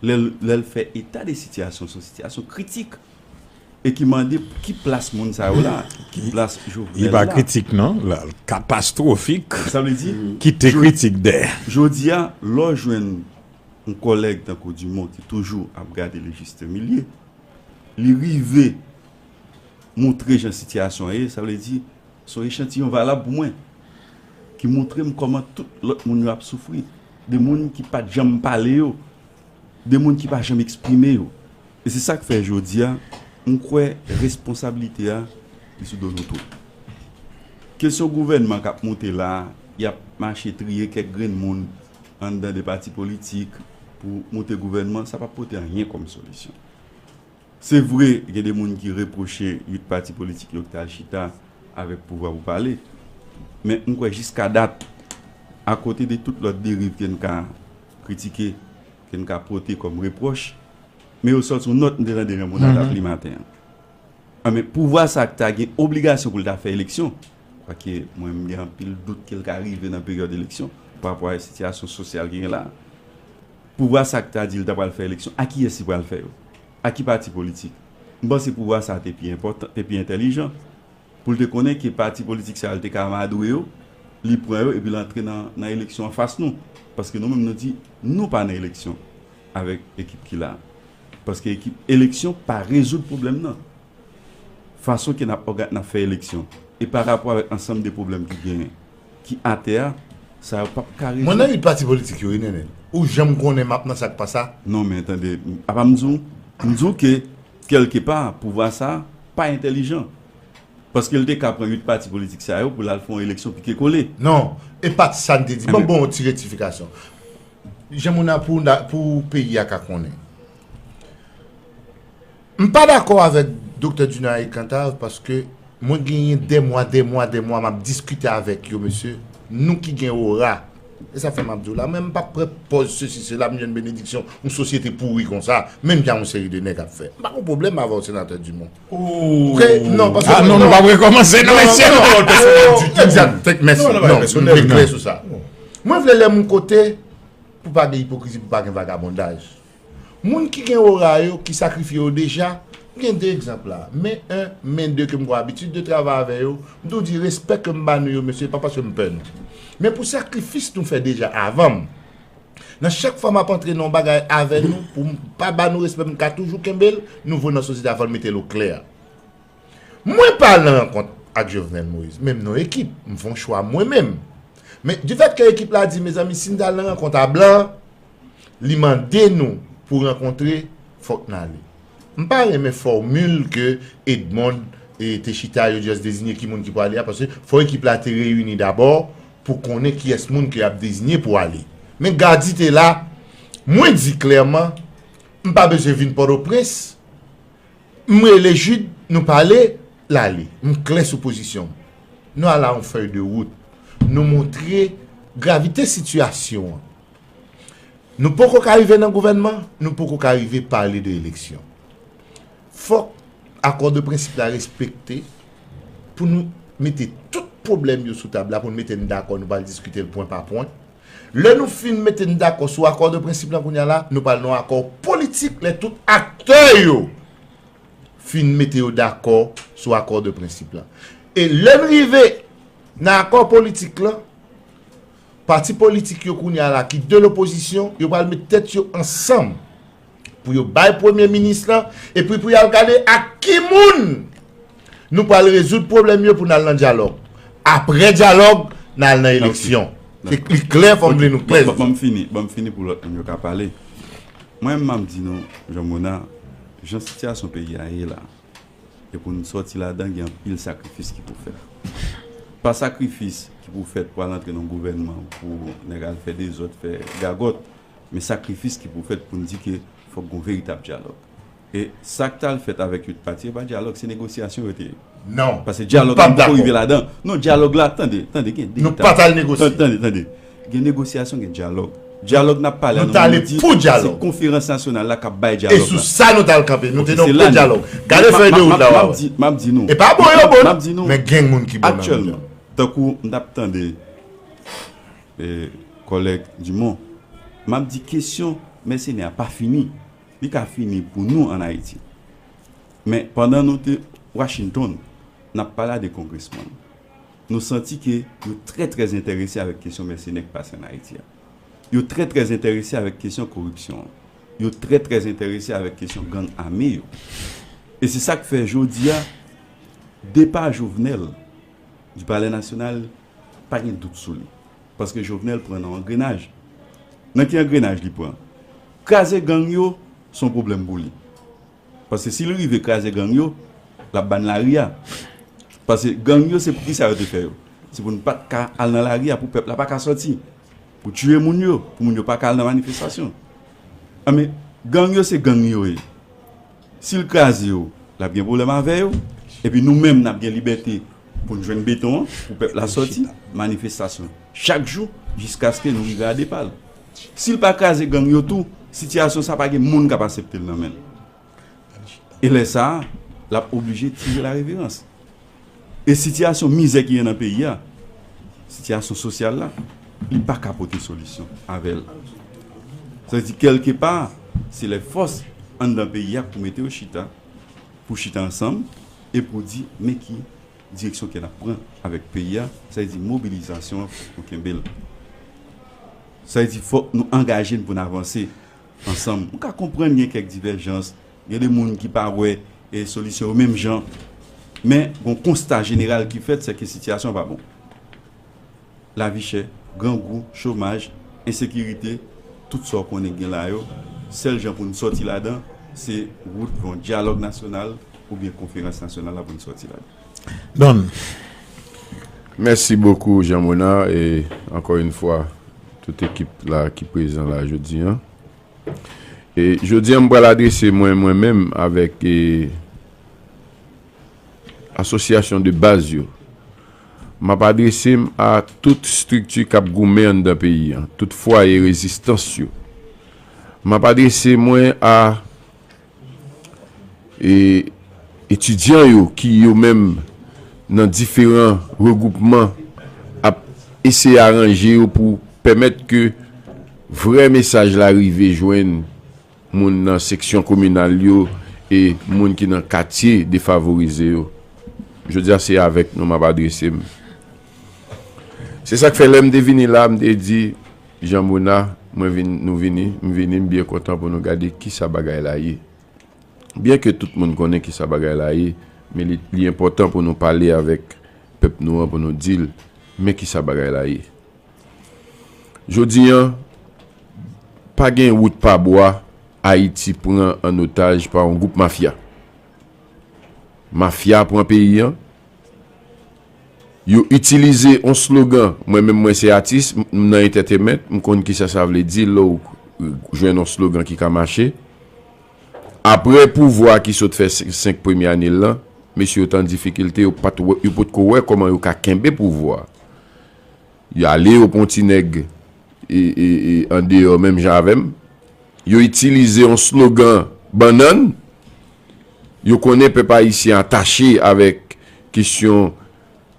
Lè l, lè l fè eta de sitiyasyon, se yon sitiyasyon kritik. E ki mande ki plas moun sa yo la, ki plas Jovenel la. Li pa kritik non, la, katastwofik. Sa vle di, kite kritik dèyè. Jodi a, lè w jwenn yon kòlèg tankou Dumont ki toujou ap gade le juste milieu, li rive montre jan sitiyasyon an ye, sa vle di, se yon echantiyon valab pou mwen, ki montre m kòman tout lòt moun yo ap soufri, de moun ki pa t janm pale yo, de moun ki pa janm eksprime yo. E se sa k fè jodi a, m kwè responsablite a, li sou do nou tout. Kesyon gouvènman k ap monte la, y ap mache triye kèk grenn moun anndan de pati politik pou monte gouvènman, sa p ap pote anyen kòm solisyon. Se vre, gen de moun ki repwoche uit pati politik yo ki t al chita avèk pouvwa pou pale. Men m kwè jiska dat, akote de tout lòt deriv ke n ka kritike, ke n ka pote kòm repwòch, men yo sòti yon nòt m te tande Raymond Natal li maten an. Anben, pouvwa sa a ki ta gen obligasyon pou l ta fè eleksyon, kwake mwen m gen anpil dout ke l ka rive nan peryòd eleksyon, pa rapò a sitiyasyon sosyal ki gen la a. Pouvwa sa a ki ta di l ta pral fè eleksyon, a kiyès li pral fè yo? A ki pati politik? M panse pouvwa sa a te pi enpòtan, te pi entèlijan, pou l te konnen ke pati politik sa yo, l te ka amadwe yo, li pran yo, epi l antre nan, nan eleksyon anfas nou. Paske nou menm nou di, nou pa nan eleksyon avèk ekip ki la a. Paske ekip, eleksyon pa rezoud pwoblèm nan. Fason ke n ap òga-, n ap fè eleksyon, e pa rapò avèk ansanm de pwoblèm ki genyen, ki atè a, sa yo p ap ka rezoud. Mwen nan uit pati politik yo, wi, Nenel. Ou janm konnen m ap nan sa k pa sa? Non, men tande, apa m di w, m di w ke, kèlkepa, pouvwa sa a pa entèlijan. Paske l te ka pran uit pati politik sa yo pou l al fè yon eleksyon pike kole. Non, e pa t sa n te di. Ban m bon yon ti rektifikasyon. Jan moun nan pou, pou peyi a ka konnen. M pa dakò avèk Doktè Dunoyer Cantave paske mwen genyen dè mwa, dè mwa, dè mwa m ap diskite avèk yo, mesye. Nou ki gen ora, E sa fè m ap di w la, mwen m p ap pran pòz sesi sela, m jwenn benediksyon yon sosyete pouri konsa, menm jan yon seri de nèg ap fè. M pa gon pwoblèm avè w, senatè Dumont. Oke, non, paske Ah non, nou p ap rekòmanse non, mesye. Non, non, non, egzak, mèsi. Non, non, non, nou te klè sou sa. Mwen vle lè m kote pou pa gen ipokrizi, pou pa gen vagabondaj. Moun ki gen ora yo, ki sakrifye yo deja, m gen de egzanp la. Men en, men de ke m gon abitid de travay avè yo, m tou di respè ke m ba nou yo, mesye, pa paske m pè nou. Men pou sakrifis nou fè deja avan m. Nan chak fwa m ap antre nan yon bagay avè nou, pou m pa ba nou respè, m ka toujou kenbe l, nou voye nan sosyete avan l mete l oklè. Mwen pa al nan rankont ak Jovenel Moïse, men m nan yon ekip, m fè yon chwa mwen menm. Men, difèt ke ekip la di, mezanmi, si n t al nan rankont a blan, li mande nou pou rankontre, fòk n ale. M pa renmen fòmil ke Edmond e, te chita, yo just deziye ki moun ki pou ale a, paske fò ekip la te reyini dabò pou konnen kiyès moun ke y ap deziye pou ale. Men Gady te la, mwen di klèman, m pa bezwen vin Pòtoprens, m rele Jude, nou pale, l ale. M klè sou pozisyon m. Nou al a yon fèy de wout. Nou montre gravite sitiyasyon an. Nou poko ka rive nan gouvènman, nou poko ka rive pale de eleksyon. Fòk akò de prensip la respekte pou nou mete tout pwoblèm yo sou tab la, pou nou mete n dakò, nou pral diskite l pwen pa pwen. Lè nou fin mete n dakò sou akò de prensip la kounye a la, nou pral nan akò politik lè tout aktè yo fin mete yo dakò sou akò de prensip la. E lè n rive nan akò politik la, pati politik yo kounye a la ki de lopozisyon, yo pral met tèt yo ansanm pou yo bay premye minis lan, epi pou y al gade ak ki moun nou pral rezoud pwoblèm yo pou n al nan dyalòg. Apre dyalòg, n al nan eleksyon. Se li klè, fò m di nou klè. Ban m fini, ban m fini pou lòt moun yo ka pale. Mwen, m ap di nou, Jean Mona, jan sitiyasyon peyi a ye la, e pou n sòti ladan, gen anpil sakrifis ki pou fèt. Pa sakrifis ki pou fèt pou al antre nan gouvènman, pou nèg al fè dezòd, fè gagòt, men sakrifis ki pou fèt pou n di ke fòk gon veritab dyalòg. E sa k t al fèt avèk Youth Party, e pa dyalòg, se negosyasyon yo te ye. Non. Paske dyalòg la, nou poko rive ladan. Non, dyalòg la, tande, tande, gen de... Nou pa t al negosye. Tande, tande. Gen negosyasyon, gen dyalòg. Dyalòg n ap pale a, nou t ale pou dyalòg. Se konferans nasyonal la k ap bay dyalòg la. E sou sa nou t al kanpe. Nou te nan yon dyalòg. Gade fèy de wout la, w a wè. M ap di nou. E pa bon yo bon, men gen moun ki bon nan mitan. Aktyèlman, tankou m t ap tande, e, kòlèg Dumont, m ap di kesyon mèsenè a pa fini. Li ka fini pou nou ann Ayiti. Men pandan nou te Washington, n ap pale a de kongresmann. Nou santi ke yo trè, trè enterese avèk kesyon mèsenè k pase ann Ayiti a. Yo trè, trè enterese avèk kesyon koripsyon an. Yo trè, trè enterese avèk kesyon gang ame yo. E se sa k fè jodi a, depa Jovenel du Palais National, pa gen dout sou li. Paske Jovenel pran nan angrenaj. Nan ki angrenaj li pran? Kraze gang yo, se yon pwoblèm pou li. Paske si l rive kraze gang yo, l ap ba n lari a. Paske gang yo, se pou kisa yo te fè yo? Se pou n pa t ka al nan lari a, pou pèp la pa ka sòti. Pou tiye moun yo, pou moun yo pa ka al nan manifestasyon. Anben, gang yo se gang yo ye. Si l kraze yo, l ap gen pwoblèm avè yo. Epi nou menm, n ap gen libète pou n jwenn beton an, pou pèp la sòti, manifestasyon chak jou, jiskaske nou rive a depa l. Si l pa kraze gang yo tou, sitiyasyon sa pa gen moun k ap aksepte l nan men l. E lè sa a, l ap oblije tire la reverans. E sitiyasyon mizè ki gen nan peyi a, sitiyasyon sosyal la, li pa ka pote solisyon avè l. Sa vle di, kèlkepa, se lè fòs anndan peyi a pou mete yo chita, pou chita ansanm, e pou di, men ki direksyon ke n ap pran avèk peyi a, sa vle di mobilizasyon an, fòk nou kenbe l. Sa vle di, fòk nou angaje n pou n avanse ansanm. M ka konprann gen kèk divèjans, gen de moun ki pa wè, e, solisyon yo menm jan. Men, gon konsta jeneral ki fèt, se ke sitiyasyon an pa bon. Lavi chè, grangou, chomaj, ensekirite, tout sa w konnen gen la yo, sèl jan pou n sòti ladan, se wout yon dyalòg nasyonal oubyen konferans nasyonal la pou n sòti ladan. Don. Mèsi bokou, Jean Monard, e ankò yon fwa, tout ekip la ki prezan la jodi a. E jodi a, m pral adrese mwen, mwen menm avèk, e, asosyasyon de baz yo. M ap adrese m a tout estrikti k ap goumen anndan peyi a, tout fwaye rezistans yo. M ap adrese mwen a e, etidyan yo ki yo menm nan diferan regwoupman ap eseye aranje yo pou pèmèt ke vrè mesaj la rive jwenn moun nan seksyon kominal yo e moun ki nan katye defavorize yo. Jodi a se avèk nou m ap adrese m. Se sa k fè lè m te vini la, m te di Jean Mona, mwen vin, nou vini, m vini, m byen kontan pou nou gade kisa bagay la ye. Byen ke tout moun konnen kisa bagay la ye, men li, li enpòtan pou nou pale avèk pèp nou an pou nou di l, men kisa bagay la ye. Jodi an, pa gen wout pa bwa Ayiti pran an otaj pa yon gwoup mafya. Mafya pran peyi an. Yo itilize yon slogan, mwen menm mwen se atis, m nan entertainment, m konn kisa sa vle di lè w jwenn yon slogan ki ka mache. Apre pouvwa ki sot fè senk premye ane l lan, mesye yo t an difikilte, yo pa t wè, yo potko wè kòman yo ka kenbe pouvwa. Yo ale, yo pran ti nèg e, e, e, andeyò menm jan avè m. Yo itilize yon slogan bannann. Yo konnen pèp ayisyen atache avèk kesyon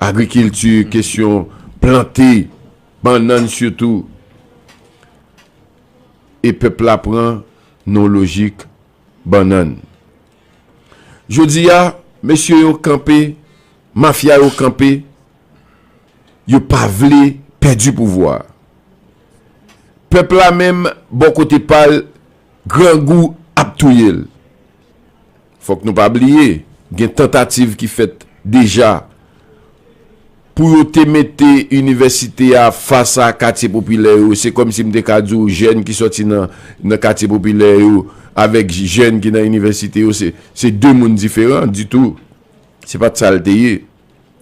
agrikilti, kesyon plante bannann sitou. E pèp la pran nan lojik bannann. Jodi a, mesye yo kanpe, mafya yo kanpe, yo pa vle pèdi pouvwa. Pèp la menm, bò kote pa l, grangou ap touye l. Fòk nou pa bliye, gen tantativ ki fèt deja pou yo te mete inivèsite a fas a katye popilè yo. Se kòmsi m te ka di w jèn ki sòti nan, nan katye popilè yo avèk jèn ki nan inivèsite yo, se, se de moun diferan ditou. Se pa t sa l te ye.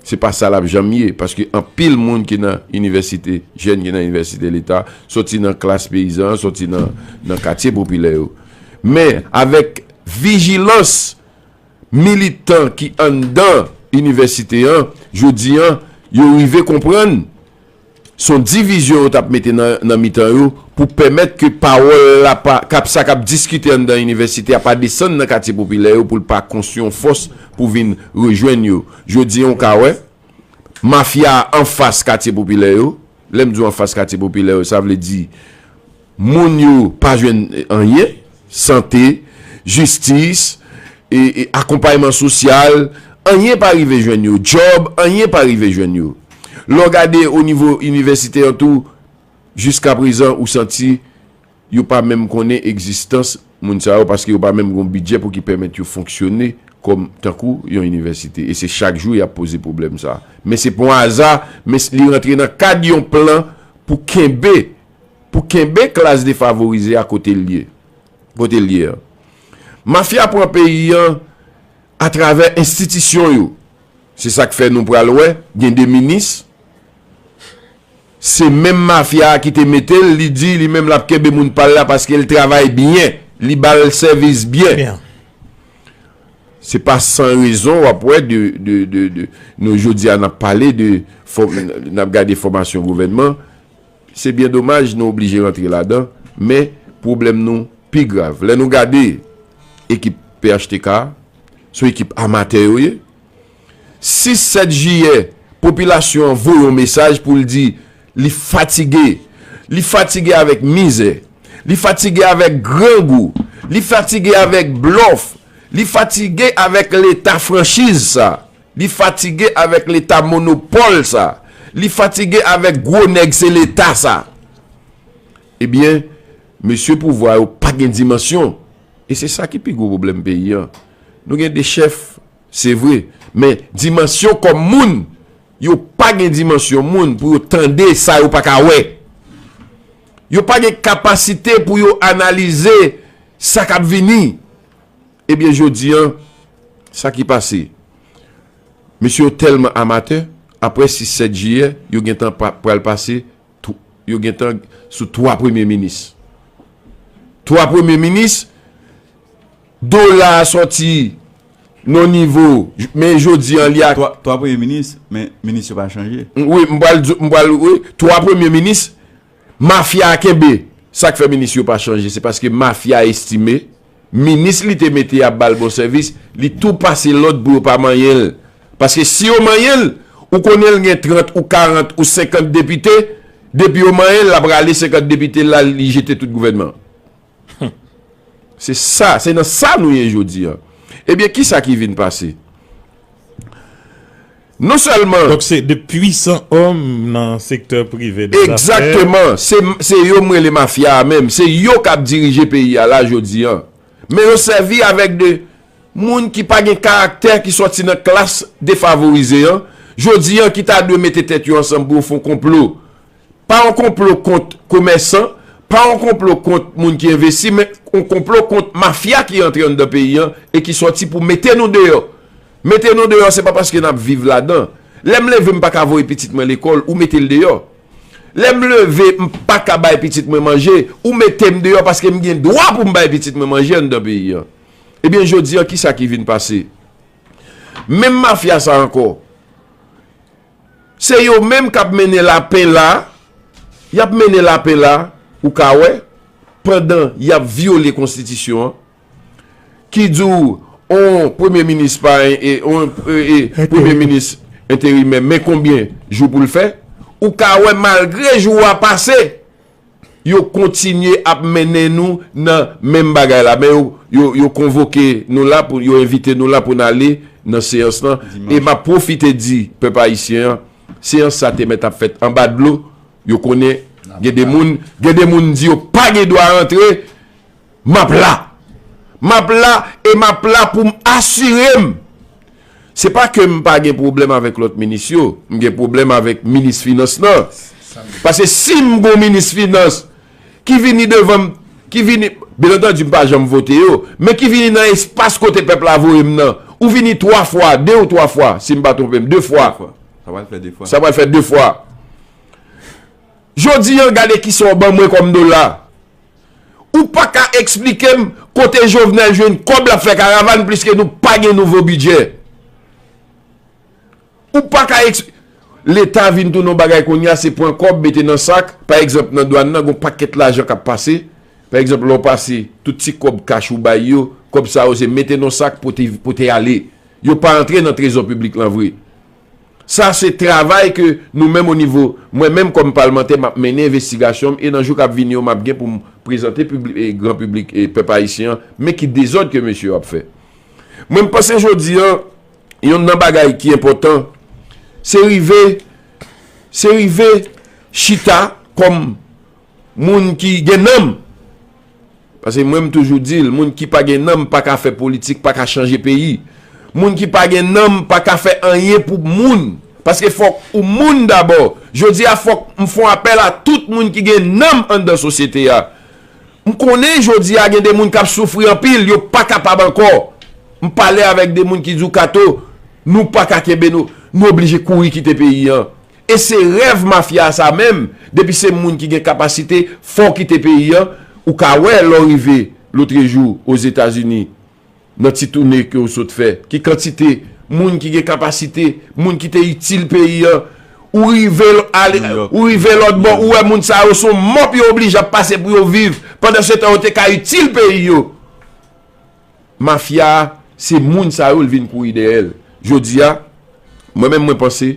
Se pa sa l ap janm ye, paske anpil moun ki nan inivèsite, jèn ki nan inivèsite leta, sòti nan klas peyizan an, sòti nan, nan katye popilè yo. Men, avèk vijilans militan ki anndan inivèsite an, jodi an, yo rive konprann se yon divizyon yo t ap mete nan, nan mitan yo pou pèmèt ke pawòl la pa, k ap, sa k ap diskite anndan inivèsite a pa desann nan katye popilè yo pou l pa konstwi yon fòs pou vin rejwenn yo. Jodi an, w ka wè, mafya a anfas katye popilè yo. Lè m di w anfas katye popilè yo, sa vle di moun yo pa jwenn anyen, sante, jistis, e, e akonpayman sosyal, anyen pa rive jwenn yo, djòb, anyen pa rive jwenn yo. Lè w gade o nivo inivèsite an tou, jiska prezan, ou santi yo pa menm konnen egzistans moun sa yo, paske yo pa menm gon bidjè pou ki pèmèt yo fonksyone kòm tankou yon inivèsite. E se chak jou y ap poze pwoblèm sa. Men se pa yon aza, men li rantre nan kad yon plan pou kenbe, pou kenbe klas defavorize a kote l ye. Kote l ye an. Mafya pran peyi an atravè enstitisyon yo. Se sa k fè nou pral wè, gen de minis, se menm mafya a ki te mete l, li di li menm l ap kenbe moun pa l la paske l travay byen, li ba l sèvis byen. Byen. Se pa san rezon w ap wè de, de, de, de, nou jodi a n ap pale de, fò-, n ap gade fòmasyon gouvènman. Se byen domaj nou oblije rantre ladan, men pwoblèm nou pi grav. Lè nou gade ekip P H T K, se yon ekip amatè yo ye. Sis, sèt jiyè, popilasyon an voye yon mesaj pou l di li fatige. Li fatige avèk mizè. Li fatige avèk grangou. Li fatige avèk blòf. Li fatige avèk leta franchiz sa. Li fatige avèk leta monopòl sa. Li fatige avèk gwo nèg se leta sa. Ebyen, mesye pouvwa yo pa gen dimansyon. E se sa ki pi gwo pwoblèm peyi an. Nou gen de chèf, se vre, men dimansyon kòm moun, yo pa gen dimansyon moun pou yo tande sa yo pa ka wè. Yo pa gen kapasite pou yo analize sa k ap vini. Ebyen, jodi an, sa ki pase? Mesye yo tèlman amatè, apre sis sèt jiyè, yo gentan pa, pral pase, tw-, yo gentan sou twa premye minis. Twa premye minis, dola a sòti Non nivo, men jodi an li a. Twa, twa premye minis, men minis yo pa chanje. Wi, m pral, m pral, wi, twa premye minis, mafya a kenbe. Sa k fè minis yo pa chanje, se paske mafya a estime minis li te mete ap ba l bon sèvis, li tou pase lòd pou yo pa manyen l. Paske si yo manyen l, ou konnen l gen trant ou karant ou senkant depite, depi yo manyen l, l ap rale senkant depite la, li jete tout gouvènman an. Se sa, se nan sa nou ye jodi a. Ebyen, kisa ki vin pase? Non sèlman. Donk, se de pwisan òm nan sektè prive de zafè. Egzakteman. Se, se yo m rele mafya a menm. Se yo k ap dirije peyi a la jodi a. Men yo sèvi avèk de moun ki pa gen karaktè, ki sòti nan klas defavorize an, jodi a ki ta dwe mete tèt yo ansanm pou yo fè yon konplo. Pa yon konplo kont komèsan, pa yon konplo kont moun ki envesti, men yon konplo kont mafya ki antre anndan peyi an e ki sòti pou mete nou deyò. Mete nou deyò, se pa paske n ap viv ladan. Lè m leve, m pa ka voye pitit mwen lekòl, ou mete l deyò. Lè m leve, m pa ka bay pitit mwen manje, ou mete m deyò paske m gen dwa pou m bay pitit mwen manje anndan peyi an. Ebyen, jodi a, kisa ki vin pase? Menm mafya sa ankò. Se yo menm k ap mennen lapen la, y ap mennen lapen la, ou ka wè, pandan y ap vyole konstitisyon an, ki di w on premye minis pa, e, on, e, e, premye minis enterimè, men konbyen jou pou l fè, ou ka wè malgre jou a pase, yo kontinye ap mennen nou nan menm bagay la. Men yo, yo, yo konvoke nou la, pou, yo envite nou la pou n ale nan seyans lan. E m ap pwofite di pèp ayisyen an, seyans sa te mèt ap fèt anba dlo. Yo konnen gen de moun, gen de moun di yo pa gen dwa rantre. M ap la. M ap la e m ap la pou m asire m. Se pa ke m pa gen pwoblèm avèk lòt minis yo, m gen pwoblèm avèk minis finans lan. Paske si m gon minis finans ki vini devan m, ki vini, byen antandi m pa janm vote yo, men ki vini nan espas kote pèp la voye m nan, ou vini twa fwa, de ou twa fwa, si m pa twonpe m, de fwa. Sa pral fè de fwa. Sa pral fè de fwa. Jodi a, gade kisa w ban mwen kòm dola. Ou pa ka eksplike m kote Jovenel jwenn kòb l ap fè karavàn pliske nou pa gen nouvo bidjè. Ou pa ka eks-, Leta vin tounen yon bagay kounye a, se pran kòb, mete nan sak. Pa egzanp, nan dwàn nan, gon pakèt lajan k ap pase. Pa egzanp, lè w pase, tout ti kòb kach ou bay yo, kòb sa yo se mete nan sak, pote, pote ale. Yo pa antre nan trezò piblik lan vre. Sa se travay ke nou menm o nivo, mwen menm kòm palmantè, m ap mennen envestigasyon m e nan jou k ap vini yo, m ap gen pou m prezante pibli-, e, gran piblik e pèp ayisyen an, men ki dezòd ke mesye yo ap fè. Mwen m panse jodi a, yonn nan bagay ki enpòtan, se rive, se rive chita kòm moun ki gen nanm. Paske mwen m toujou di l, moun ki pa gen nanm pa ka fè politik, pa ka chanje peyi. Moun ki pa gen nanm pa ka fè anyen pou moun. Paske fòk ou moun dabò. Jodi a fòk m fè yon apèl a tout moun ki gen nanm anndan sosyete a. M konnen jodi a gen de moun k ap soufri anpil, yo pa kapab ankò. M pale avèk de moun ki di w, Kato, nou pa ka kenbe nou, nou oblije kouri kite peyi an. E se rèv mafya sa menm, depi se moun ki gen kapasite, fò w kite peyi an, ou ka wè lè w rive lotrejou Ozetazini, nan ti tounen ke w sot fè, ki kantite moun ki gen kapasite, moun ki te itil peyi an, ou rive l-, ale, ou rive lòt bò, ou wè moun sa yo se yon mòp yo oblije ap pase pou yo viv, pandan se tan yo te ka itil peyi yo. Mafya a, se moun sa yo l vin kouri dèyè l. Jodi a, mwen menm mwen panse,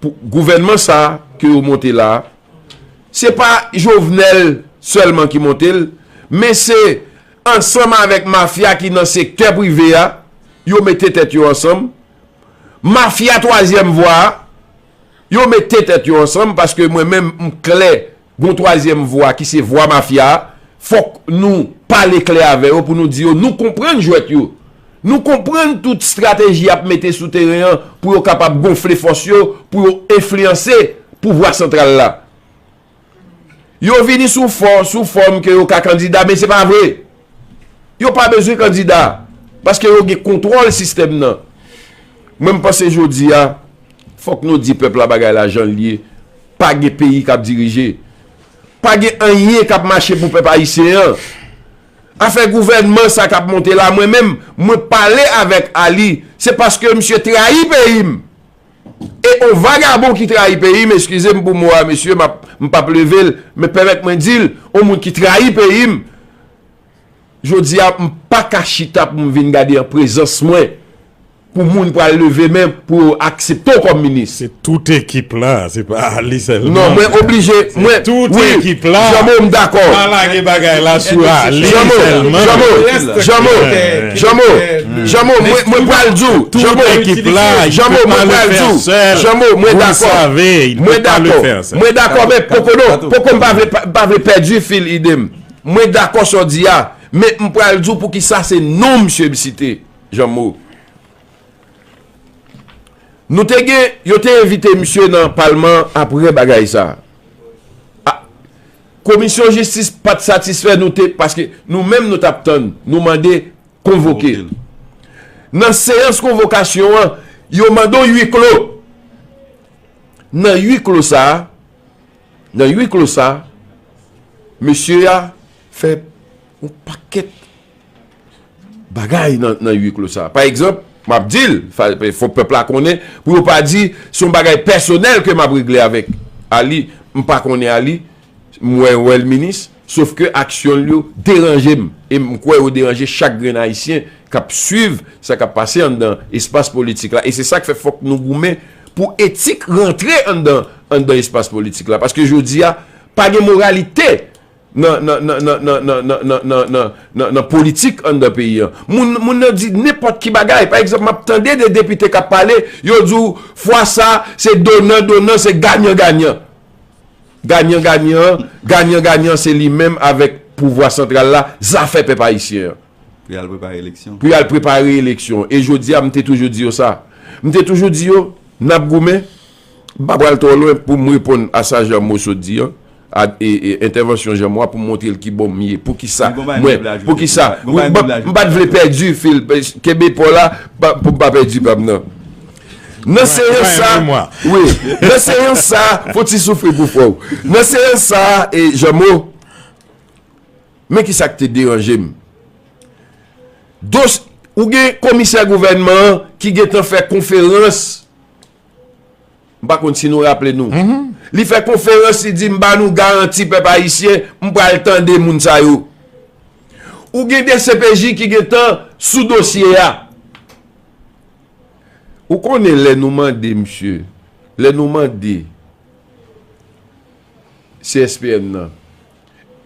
pou gouvènman sa a ke yo monte la a, se pa Jovenel sèlman ki monte l, men se ansanm avèk mafya ki nan sektè prive a, yo mete tèt yo ansanm. Mafya twazyèm vwa a, yo mete tèt yo ansanm paske mwen menm m klè, gon twazyèm vwa ki se vwa mafya a, fòk nou pale klè avè yo pou nou di yo nou konprann jwèt yo. Nou konprann tout estrateji y ap mete sou teren an pou yo kapab gonfle fòs yo, pou yo enfliyanse pouvwa santral la. Yo vini sou fò, sou fòm ke yo ka kandida, men se pa vre. Yo pa bezwen kandida, paske yo gen kontwòl sistèm nan. Mwen, m panse jodi a, fòk nou di pèp la bagay la jan l ye. Pa gen peyi k ap dirije. Pa gen anyen k ap mache pou pèp ayisyen an. Afè gouvènman sa k ap monte la, mwen menm, mwen pale avèk Ali, se paske misye trayi peyi m. E on vagabon ki trayi peyi m, eskize m pou mo a, mesye, m ap, m p ap leve l, men pèmèt mwen di l, on moun ki trayi peyi m, jodi a, m pa ka chita pou m vin gade an prezans mwen, pou moun pral leve men pou yo aksepte w kòm minis. Se tout ekip la, se pa Ali sèlman. Non, mwen oblije, mwen, tout wi, ekip la. Janmo, m dakò. Pa lage bagay la sou Ali sèlman. Janmo, Janmo, Janmo, Janmo, mwen, mwen pral di w, tout ekip la, Janmo, mwen pral di w, Janmo, mwen dakò. Mwen dakò. Mwen dakò, men poko non, poko m pa vle, pa, pa vle pèdi fil ide m. Mwen dakò sa w di a, men m pral di w poukisa se non misye m site, Janmo. Nou te gen, yo te envite misye nan palman apre bagay sa. A, Komisyon jistis pa t satisfè nou te, paske nou menm nou t ap tann, nou mande konvoke. Nan seyans konvokasyon an, yo mande yon hui clos. Nan hui clos sa, nan hui clos sa, mesye a fè yon pakèt bagay nan, nan hui clos sa. Pa egzanp, m ap di l, fò pèp la konnen, pou yo pa di se yon bagay pèsonèl ke m ap regle avèk Ali, m pa konnen Ali, m wè, wè l minis, sof ke aksyon l yo deranje m, e m kwè yo deranje chak grenn Ayisyen k ap swiv sa k ap pase anndan espas politik la. E se sa k fè fòk nou goumen pou etik rantre anndan, anndan espas politik la. Paske jodi a, pa gen moralite nan, nan, nan politik anndan peyi an. Moun, moun nan di nenpòt ki bagay. Pa egzanp, m ap tande de depite k ap pale, yo di w fwa sa, se donan, donan, se ganyan, ganyan. Ganyan, ganyan, ganyan, ganyan, se li menm avèk pouvwa santral la, zafè pèp ayisyen an. Pou y al prepare eleksyon. Pou y al prepare eleksyon. E jodi a, m te toujou di yo sa. M te toujou di yo, n ap goumen. M pa pral twò lwen pou m reponn a sa Janmo sot di an, a, e, e, entèvansyon Janmo a pou m montre l ki bò m ye. Poukisa mwen, poukisa, m pa t vle pèdi fil, kenbe pa w la, pa, pou m pa pèdi pa m nan. Nan seyans sa, wi, nan seyans sa, fò ti soufri pou frè w. Nan seyans sa, e, Janmo, men kisa k te deranje m. Dos, ou gen komisè gouvènman an ki gentan fè konferans, m pa konn si nou raple nou. Li fè konferans, li di, "M ba nou garanti, pèp ayisyen, m pral tande moun sa yo." Ou gen D C P J ki gentan sou dosye a. Ou konnen lè nou mande, misye, lè nou mande C S P N nan,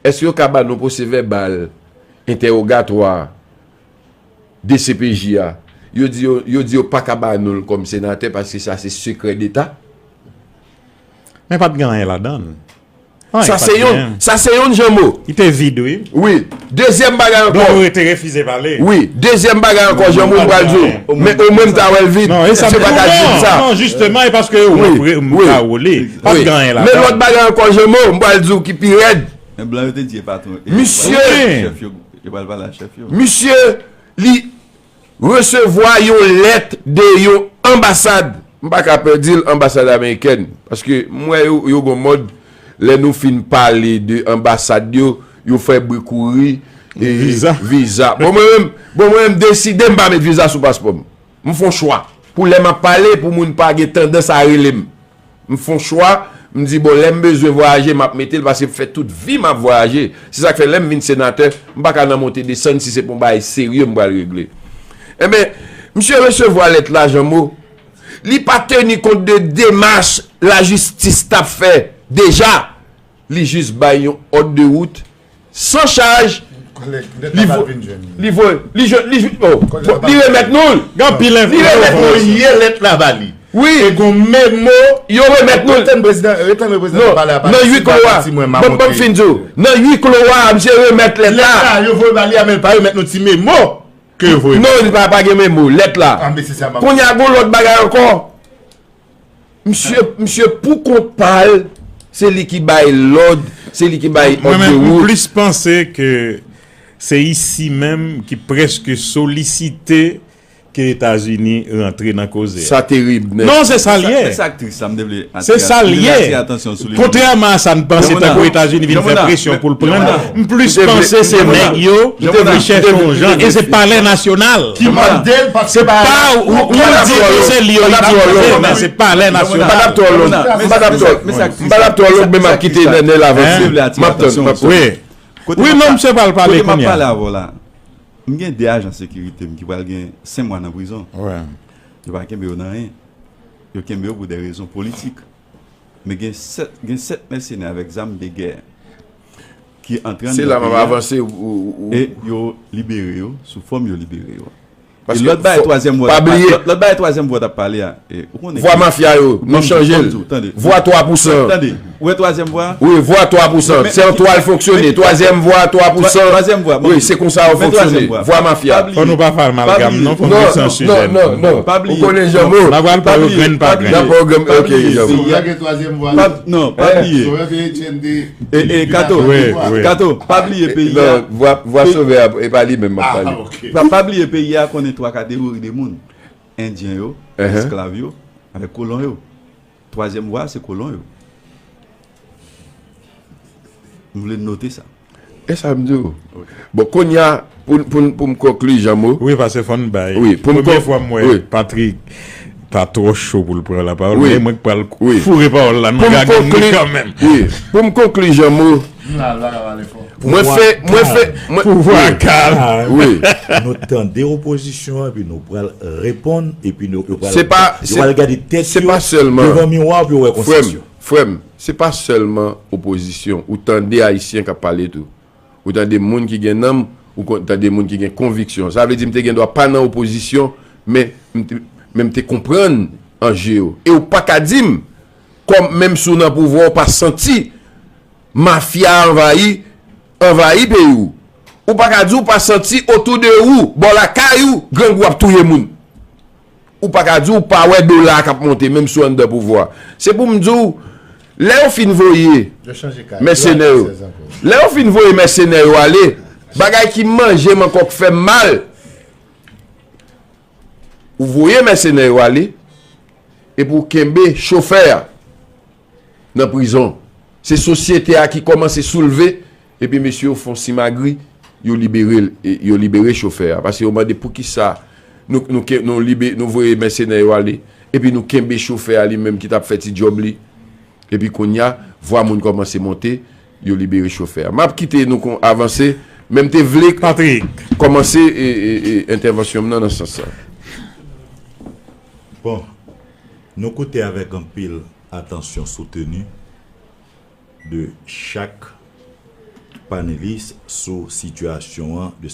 èske yo ka ba nou pwosevèbal entèwogatwa D C P J a? Yo di yo, yo di yo pa ka ba nou l kòm senatè paske sa se sekrè deta. Men pa t gen anyen ladan l. Sa se youn, sa se youn Janmo. Li te vid, wi. Wi. Dezyèm bagay ankò. Donk, yo te refize pale. Wi. Dezyèm bagay ankò, Janmo, m pral di w. Men omwen m ta wè l vid. Non, e sa se pa ka di m sa. Non, jisteman, e paske yo wè m ka wole. Pa t gen anyen ladan. Men lòt bagay ankò, Janmo, m pral di w ki pi rèd. Men blan yo te di e patwon, e misye, chèf yo, yo pral pale a chèf yo. Misye, li resevwa yon lèt de yon anbasad. M pa ka pè di l anbasad amerikèn. Paske m wè yo, yo gon mòd, lè nou fin pale de anbasad yo, yo fè bri kouri, e, viza. Bon, mwen menm, bon, mwen menm deside m pa met viza sou paspò m. M fè yon chwa. Pou lè m ap pale, pou moun pa gen tandans a rele m. M fè yon chwa, m di, bon, lè m bezwen vwayaje, m ap mete l, paske m fè tout vi m ap vwayaje. Se sa k fè, lè m vin senatè, m pa ka nan monte desann si se pa yon bagay serye m pral regle. Enben, misye resevwa lèt la, Janmo. Li pa teni kont de demach lajistis t ap fè deja. Li jis bay yon òd de wout san chaj. Li vo-, li vo-, li jwe, li jwe, oh, li remèt nou l. Li remèt nou l. Voye lèt la ba li. Wi. E gon memo. Yo remèt nou l. Tann prezidan, tann prezidan pale a, nan hui clos a. Ban m fin di w. Nan hui clos a, misye remèt lèt la. Lèt la, yo voye ba li a, men l pa remèt nou ti memo ke yo voye. Non, li pa, pa gen memo, lèt la. Kounye a, gon lòt bagay ankò. Misye, misye pou kont pa l, se li ki bay lòd, se li ki bay òd de wout. Mwen menm, m plis panse ke se isi menm ki prèske solisite ke Etazini rantre nan koze a. Sa terib nèt. Non, se sa l ye. Men sa k tris la, m te vle atire, se sa l ye. Kontrèman a sa n panse, tankou Etazini vin fè presyon pou l pran, m plis panse se nèg yo ki chèche yon jan, e se palè nasyonal. Ki mande l, paske se pa ou, ou di ke se li yo li mande, men se palè nasyonal. M pa t ap twò long, m pa t ap twò long, men m ap kite Nènèl avanse. M ap tann, m ap tann. Wi, non, misye pral pale kounye a. M gen de ajan sekirite m ki pral gen senk mwa nan prizon. Yo pa kenbe yo nan anyen. Yo kenbe yo pou de rezon politik. Men gen sèt, gen sèt mèsenè avèk zam de gè ki antre anndan peyi a. Se la m ap avanse. E yo libere yo sou fòm yo libere yo. E lòt bagay twazyèm vwa, lòt bagay twazyèm vwa w t ap pale a, e, ou konnen vwa mafya yo, nou chanje l. Vwa twa pou san. Tande, ou wè twazyèm vwa? Wi, vwa twa pou san. Se an twa l fonksyone. Twazyèm vwa, twa pou san. Wi, se konsa yo fonksyone. Vwa mafya. Fò nou pa fè amalgam, non, fò nou sansize. Non, non, non. Ou konnen Janmo. N ap pral pran yo grenn pa grenn. N ap pran yo grenn, ok, Janmo. Non, pa bliye. E, e, Kato, Kato, pa bliye peyi a. Vwa, vwa sovè a, e pa li menm m ap pale. Pa, pa bliye peyi a konnen twa kategori de moun. Endyen yo, esklav yo, avèk kolon yo. Twazyèm vwa a, se kolon yo. M vle note sa. E sa m di w. Bon, kounye a, pou, pou, pou m konkli, Janmo. Wi, paske fò n bay. Wi, pou m premye fwa m wè Patrick pa twò cho pou l pran lapawòl, men mwen k pral foure pawòl la nan gagann li kanmenm. Wi, pou m konkli, Janmo. Mwen fè, mwen fè, mwen, pouvwa kal. Wi. Nou tande opozisyon an, epi nou pral reponn, epi nou, yo pral, yo pral gade tèt yo devan miwa pou yo wè konsyans yo. Frè m, se pa sèlman opozisyon. Ou tande Ayisyen k ap pale tou. Ou tande moun ki gen nanm, ou kon-, tande moun ki gen konviksyon. Sa vle di m te gen dwa pa nan opozisyon, men m te, men m te konprann anje yo. E ou pa ka di m, kòm menm si w nan pouvwa, ou pa santi mafya anvayi, anvayi peyi w. Ou pa ka di w pa santi otou de ou, bò lakay ou, grangou ap touye moun. Ou pa ka di w pa wè dola a k ap monte, menm si w anndan pouvwa. Se pou m di w, lè yo fin voye mèsenè yo, lè yo fin voye mèsenè yo ale, bagay ki manje m ankò, k fè m mal, ou voye mèsenè yo ale, epi w kenbe chofè a nan prizon. Se sosyete a ki kòmanse soulve, epi mesye yo fè yon simagri, yo libere l, e, yo libere chofè a. Paske yo mande poukisa nou, nou ke-, nou libe-, nou voye mèsenè yo ale, epi nou kenbe chofè a li menm ki t ap fè ti djòb li. Epi kounye a, vwa moun kòmanse monte, yo libere chofè a. M ap kite nou kon-, avanse, men m te vle kòmanse, e, e, e, entèvansyon m nan, nan sans sa. Bon, nou koute avèk anpil atansyon soutni de chak panelis sou sitiyasyon an, de